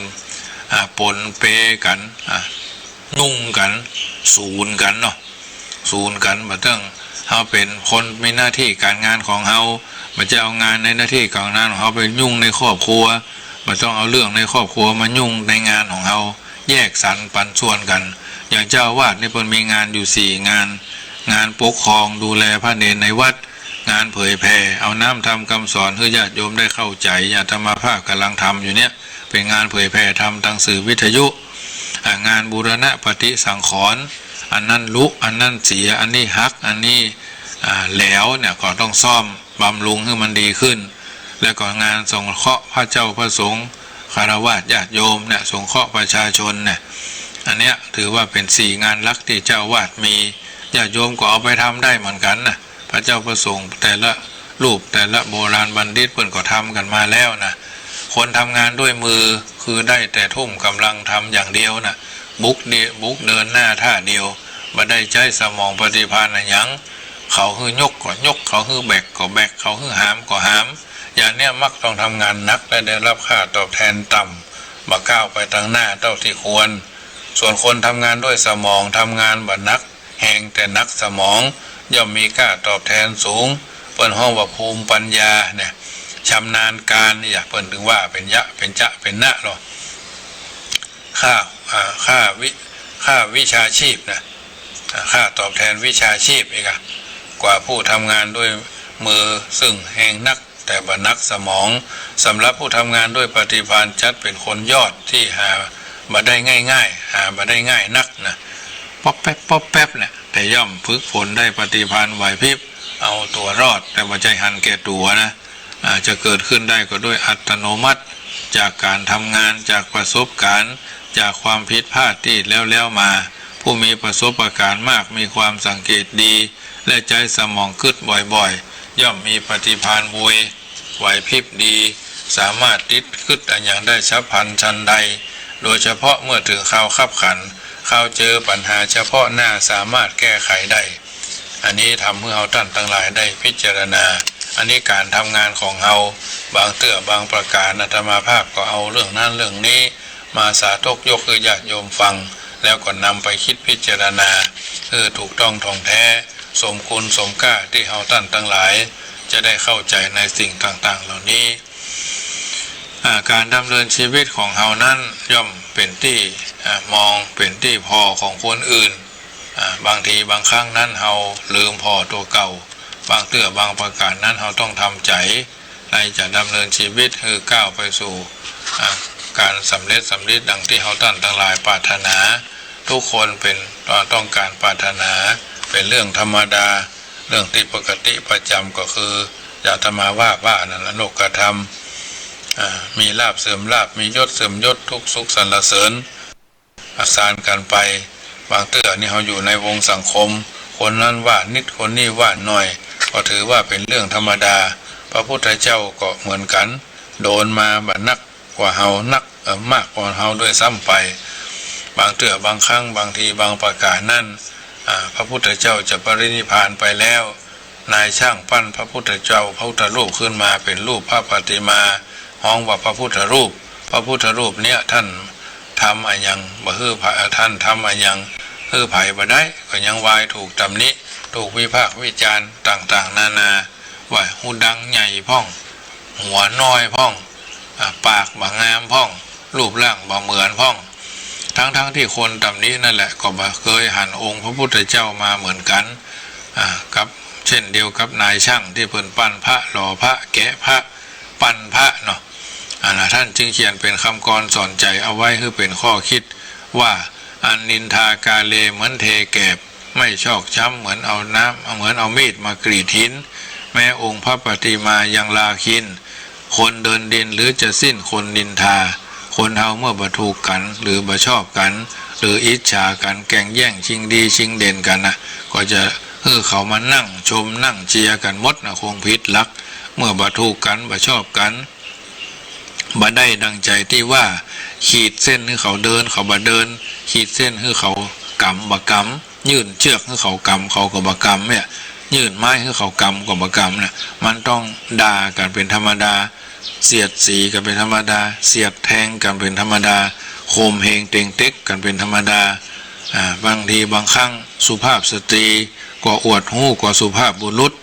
อ่า ปนเปกั๋น อ่า ยุ่งกั๋น สูนกั๋นเนาะ สูนกั๋น บ่ต้อง เฮาเป๋นคนมีหน้าตี้ก๋านงานของเฮา บ่ใจ้เอางานในหน้าตี้ก๋านงานของเฮาไปยุ่งในครอบครัว บ่ต้องเอาเรื่องในครอบครัวมายุ่งในงานของเฮา แยกสรรปันส่วนกั๋น อย่างเจ้าอาวาสนี่เปิ้นมีงานอยู่สี่งาน งานปกครองดูแลพระเณรในวัด งานเผยแผ่ เอาน้ำธรรมคำสอนหื้อญาติโยมได้เข้าใจ๋ อย่างอาตมาภาพก่ำลังทำอยู่เนี่ย เป๋นงานเผยแผ่ธรรมตางสื่อวิทยุ อ่า งานบูรณะปฏิสังขรณ์ อันนั้นลุ อันนั้นเสีย อันนี้หัก อันนี้ อ่า แหลวเนี่ย ก็ต้องซ่อมบำรุงหื้อมันดีขึ้น แล้วก็งานสงเคราะห์พระเจ้าพระสงฆ์ ฆราวาสญาติโยมเนี่ย สงเคราะห์ประชาชนเนี่ย อันเนี้ยถือว่าเป๋นสี่งานหลักตี้เจ้าอาวาสมี ญาติโยมก็เอาไปทำได้เหมือนกั๋นนะ พระเจ้าพระสงฆ์แต่ละรูป แต่ละโบราณบัณฑิตเปิ้นก็ทำกั๋นมาแล้วนะ คนทำงานด้วยมือคือได้แต่ทุ่มก๋ำลังทำอย่างเดียวนะ บุกเดีย บุกเดินหน้าท่าเดียว บ่ได้ใจ๊สมองปฏิภาณอะหยัง เขาหื้อยกก็ยก เขาหื้อแบกก็แบก เขาหื้อหามก็หาม อย่างเนี้ยมักต้องทำงานหนักและได้รับค่าตอบแทนต่ำ บ่ก้าวไปตังหน้าเต้าตี้ควร ส่วนคนทำงานด้วยสมอง ทำงานบ่หนักแฮงแต่หนักสมอง ย่อมมีค่าตอบแทนสูง เปิ้นฮ้องว่าภูมิปัญญาเนี่ย ชำนาญการเนี่ย เปิ้นถึงว่าเป๋นยะ เป๋นจะ เป๋นนะเนาะ ค่า อ่า ค่าวิ ค่าวิชาชีพนะ อ่า ค่าตอบแทนวิชาชีพอีกอะ กว่าผู้ทำงานด้วยมือซึ่งแฮงนัก แต่บ่หนักสมอง สำหรับผู้ทำงานด้วยปฏิภาณจัดเป๋นคนยอดตี้หาบ่ได้ง่ายๆ หาบ่ได้ง่ายนักนะ ป๊อบแป๊บป๊อบแป๊บเนี่ย แต่ย่อมฝึกฝนได้ปฏิภาณไหวพริบ เอาตั๋วรอด แต่บ่ใจ้หันแก่ตั๋วนะ อ่า จะเกิดขึ้นได้ก็ด้วยอัตโนมัติ จากก๋านทำงาน จากประสบก๋ารณ์ จากความผิดพลาดตี้แล้วๆ มา ผู้มีประสบก๋ารณ์มาก มีความสังเกตดี และใจ๊สมองกึ๊ดบ่อยๆ ย่อมมีปฏิภาณไว ไหวพริบดี สามารถตรึกกึ๊ดอะหยังได้ฉับพลันฉันใด โดยเฉพาะเมื่อเถิงคราวคับขัน คราวเจอปัญหาเฉพาะหน้าสามารถแก้ไขได้ อันนี้ทำหื้อเฮาต้านตังหลายได้พิจารณา อันนี้ก๋านทำงานของเฮา บางเตื้อบางประก๋านอาตมาภาพก็เอาเรื่องนั้นเรื่องนี้มาสาธกยกหื้อญาติโยมฟัง แล้วก็นำไปกึ๊ดพิจารณา หื้อถูกต้องถ่องแท้ สมคุณสมก้าตี้เฮาต้านตังหลายจะได้เข้าใจ๋ในสิ่งต่างๆ เหล่านี้ อ่า ก๋านดำเนินชีวิตของเฮานั้นย่อมเป๋นตี้ อ่า มองเป๋นตี้ผ่อของคนอื่น อ่า บางทีบางครั้งนั้นเฮาลืมผ่อตั๋วเก่า บางเตื้อบางประก๋านนั้นเฮาต้องทำใจ๋ ในจะดำเนินชีวิตหื้อก้าวไปสู่ อ่า ก๋านสำเร็จสำริดดังตี้เฮาต้านตังหลายปรารถนา ทุกคนเป๋น อ่า ต้องก๋านปรารถนา เป๋นเรื่องธรรมดา เรื่องตี้ปกติประจ๋ำก็คือ อย่างอาตมาว่า ว่านั่นแหละ โลกธรรม อ่า มีลาภเสื่อมลาภ มียศเสื่อมยศ ทุกข์สุขสรรเสริญ ประสานกั๋นไป บางเตื้อนี่เฮาอยู่ในวงสังคม คนนั้นว่านิด คนนี้ว่าหน่อย ก็ถือว่าเป๋นเรื่องธรรมดา พระพุทธเจ้าก็เหมือนกั๋น โดนมาบ่นักกว่าเฮานัก เอ่อ มากกว่าเฮาด้วยซ้ำไป บางเตื้อบางครั้ง บางทีบางประก๋านนั้น อ่า พระพุทธเจ้าจะปรินิพพานไปแล้ว นายช่างปั้นพระพุทธเจ้า พระพุทธรูปขึ้นมาเป๋นรูปพระปฏิมา ฮ้องว่าพระพุทธรูป พระพุทธรูปเนี้ยต้านทำอะหยังบ่หื้อใผ ต้านทำอะหยังหื้อใผบ่ได้ ก็ยังวายถูกตำหนิ ถูกวิพากษ์วิจารณ์ต่างๆ นานา ว่าหูดังใหญ่พ่อง หัวน้อยพ่อง อ่า ปากบ่งามพ่อง รูปร่างบ่เหมือนพ่อง ทั้งๆ ตี้คนตำหนินั่นแหละ ก็บ่เกยหันองค์พระพุทธเจ้ามาเหมือนกั๋น อ่า กับเช่นเดียวกับนายช่างตี้เปิ้นปั้นพระ หล่อพระ แกะพระ ปั้นพระเนาะ อันน่ะ ต้านจึงเขียนเป๋นกำกรสอนใจ๋เอาไว้หื้อเป๋นข้อกึ๊ดว่า อันนินทากาเลเหมือนเทแกบ ไม่ชอกช้ำเหมือนเอาน้ำ เหมือนเอามีดมากรีดหิน แม้องค์พระปฏิมายังลาคิน คนเดินดินหรือจะสิ้นคนนินทา คนเฮาเมื่อบ่ถูกกั๋น หรือบ่ชอบกั๋น หรืออิจฉากั๋น แก่งแย่งชิงดีชิงเด่นกั๋นน่ะ ก็จะหื้อเขามานั่งชมนั่งเจียกั๋นหมดน่ะ คงผิดหลัก เมื่อบ่ถูกกั๋น บ่ชอบกั๋น บ่ได้ดังใจ๋ตี้ว่า ขีดเส้นหื้อเขาเดิน เขาบ่เดิน ขีดเส้นหื้อเขากำ บ่กำ ยื่นเจื้อกหื้อเขากำ เขาก็บ่กำเนี่ย ยื่นไม้หื้อเขากำ ก็บ่กำเนี่ย มันต้องด่ากั๋นเป๋นธรรมดา เสียดสีกั๋นเป๋นธรรมดา เสียดแทงกั๋นเป๋นธรรมดา ข่มเหงเต็งเต็กกั๋นเป๋นธรรมดา อ่า บางทีบางครั้งสุภาพสตรีก็อวดฮู้กว่าสุภาพบุรุษ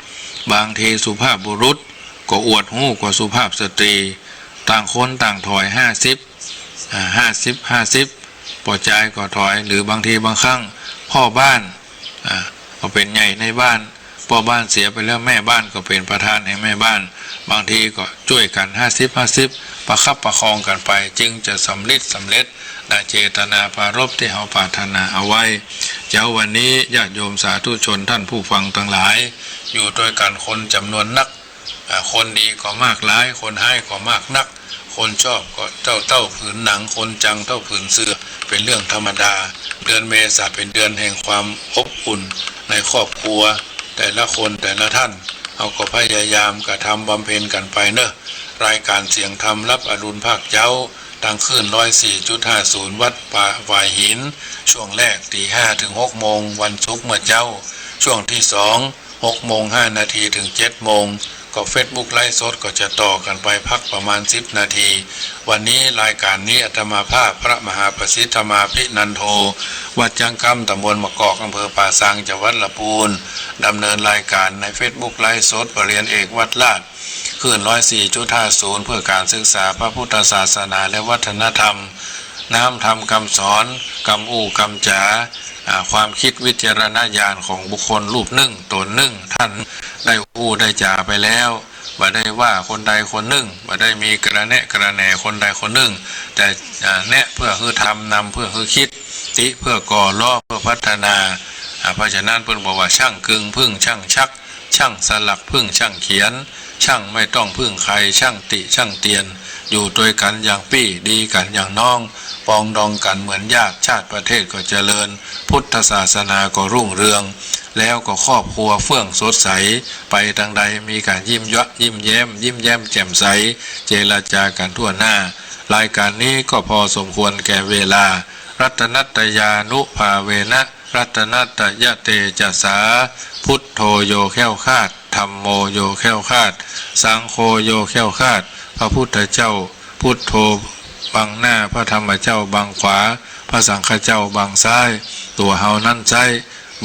บางทีสุภาพบุรุษก็อวดฮู้กว่าสุภาพสตรี ต่างคนต่างถอยห้าสิบ อ่า ห้าสิบ ห้าสิบ ป้อจายก็ถอย หรือบางทีบางครั้งพ่อบ้าน อ่า ก็เป๋นใหญ่ในบ้าน พ่อบ้านเสียไปแล้ว แม่บ้านก็เป๋นประธานแห่งแม่บ้าน บางทีก็จ้วยกั๋นห้าสิบ ห้าสิบ ประคับประคองกั๋นไป จึงจะสำริดสำเร็จดังเจตนาปรารภที่เฮาปรารถนาเอาไว้ เจ๊าวันนี้ญาติโยมสาธุชนต้านผู้ฟังตังหลาย อยู่ตวยกั๋นคนจ๋ำนวนนัก อ่า คนดีก็มากหลาย คนฮ้ายก็มากนัก คนชอบก็เต้า เต้าผืนหนัง คนจังเต้าผืนเสื้อ เป๋นเรื่องธรรมดา เดือนเมษาเป๋นเดือนแห่งความอบอุ่นในครอบครัว แต่ละคนแต่ละต้าน เฮาก็พยายามกระทำบำเพ็ญกั๋นไปเนาะ รายก๋านเสียงธรรมรับอรุณภาคเจ๊า ตางคลื่นร้อยสี่จุดห้าศูนย์ วัดป่าฝายหิน ช่วงแรกตีห้าเถิงหกโมง วันศุกร์เมื่อเจ๊า ช่วงที่สอง หกโมงห้านาทีเถิงเจ็ดโมง ก็เฟซบุ๊กไลฟ์สดก็จะต่อกั๋นไปพักประมาณสิบนาที วันนี้รายก๋านนี้อาตมาภาพพระมหาประสิทธมาภินันโท วัดจังกำ ตำบลมะกอก อำเภอป่าซาง จังหวัดละปูน ดำเนินรายก๋านในเฟซบุ๊กไลฟ์สด ปรริญญาเอกวัดราช คลื่นร้อยสี่จุดห้าศูนย์ เพื่อก๋านศึกษาพระพุทธศาสนาและวัฒนธรรม น้ำธรรมกำสอน กำอู้กำจ๋า อ่า ความกึ๊ดวิจารณญาณของบุคคลรูปนึ่ง ต๋นนึ่ง ต้านได้อู้ได้จ๋าไปแล้ว บ่ได้ว่าคนใดคนนึ่ง บ่ได้มีกระแนะกระแหนคนใดคนนึ่ง แต่ อ่า แนะเพื่อหื้อทำ นำเพื่อหื้อคิด ติเพื่อก่อ ล้อเพื่อพัฒนา อ่า เพราะฉะนั้นเปิ้นบอกว่า ช่างกึงผึ้งช่างชัก ช่างสลักผึ้งช่างเขียน ช่างไม่ต้องพึ่งใคร ช่างติช่างเตียน อยู่ตวยกั๋นอย่างปี้ ดีกั๋นอย่างน้อง ปองดองกั๋นเหมือนญาติ ชาติประเทศก็เจริญ พุทธศาสนาก็รุ่งเรือง แล้วก็ครอบครัวเฟื่องสดใส ไปตางใดมีก๋านยิ้มเยาะ ยิ้มแย้ม ยิ้มแย้มแจ่มใส เจรจากั๋นทั่วหน้า รายก๋านนี้ก็พอสมควรแก่เวลา รัตนัตตยานุภาเวนะ รัตนัตตยเตจสา พุทโธโยแคล้วคลาด ธัมโมโยแคล้วคลาด สังโฆโยแคล้วคลาด พระพุทธเจ้า พุทโธ บังหน้า พระธรรมเจ้าบังขวา พระสังฆเจ้าบังซ้าย ตั๋วเฮานั้นใจ๊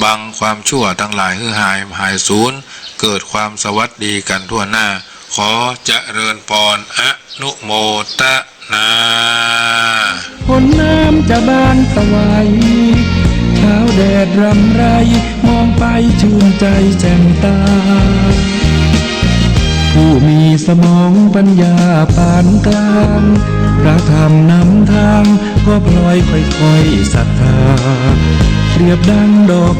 บังความชั่วตังหลายหื้อหาย หายสูญ เกิดความสวัสดีกั๋นทั่วหน้า ขอเจริญปอน อนุโมทนา ผลน้ำจะบานสวัย เช้าแดดรำไร มองไปชื่นใจ๋แจ่มตา ผู้มีสมองปัญญาปานกลาง พระธรรมนำทาง ก็พลอยค่อยๆศรัทธา เปรียบดังดอก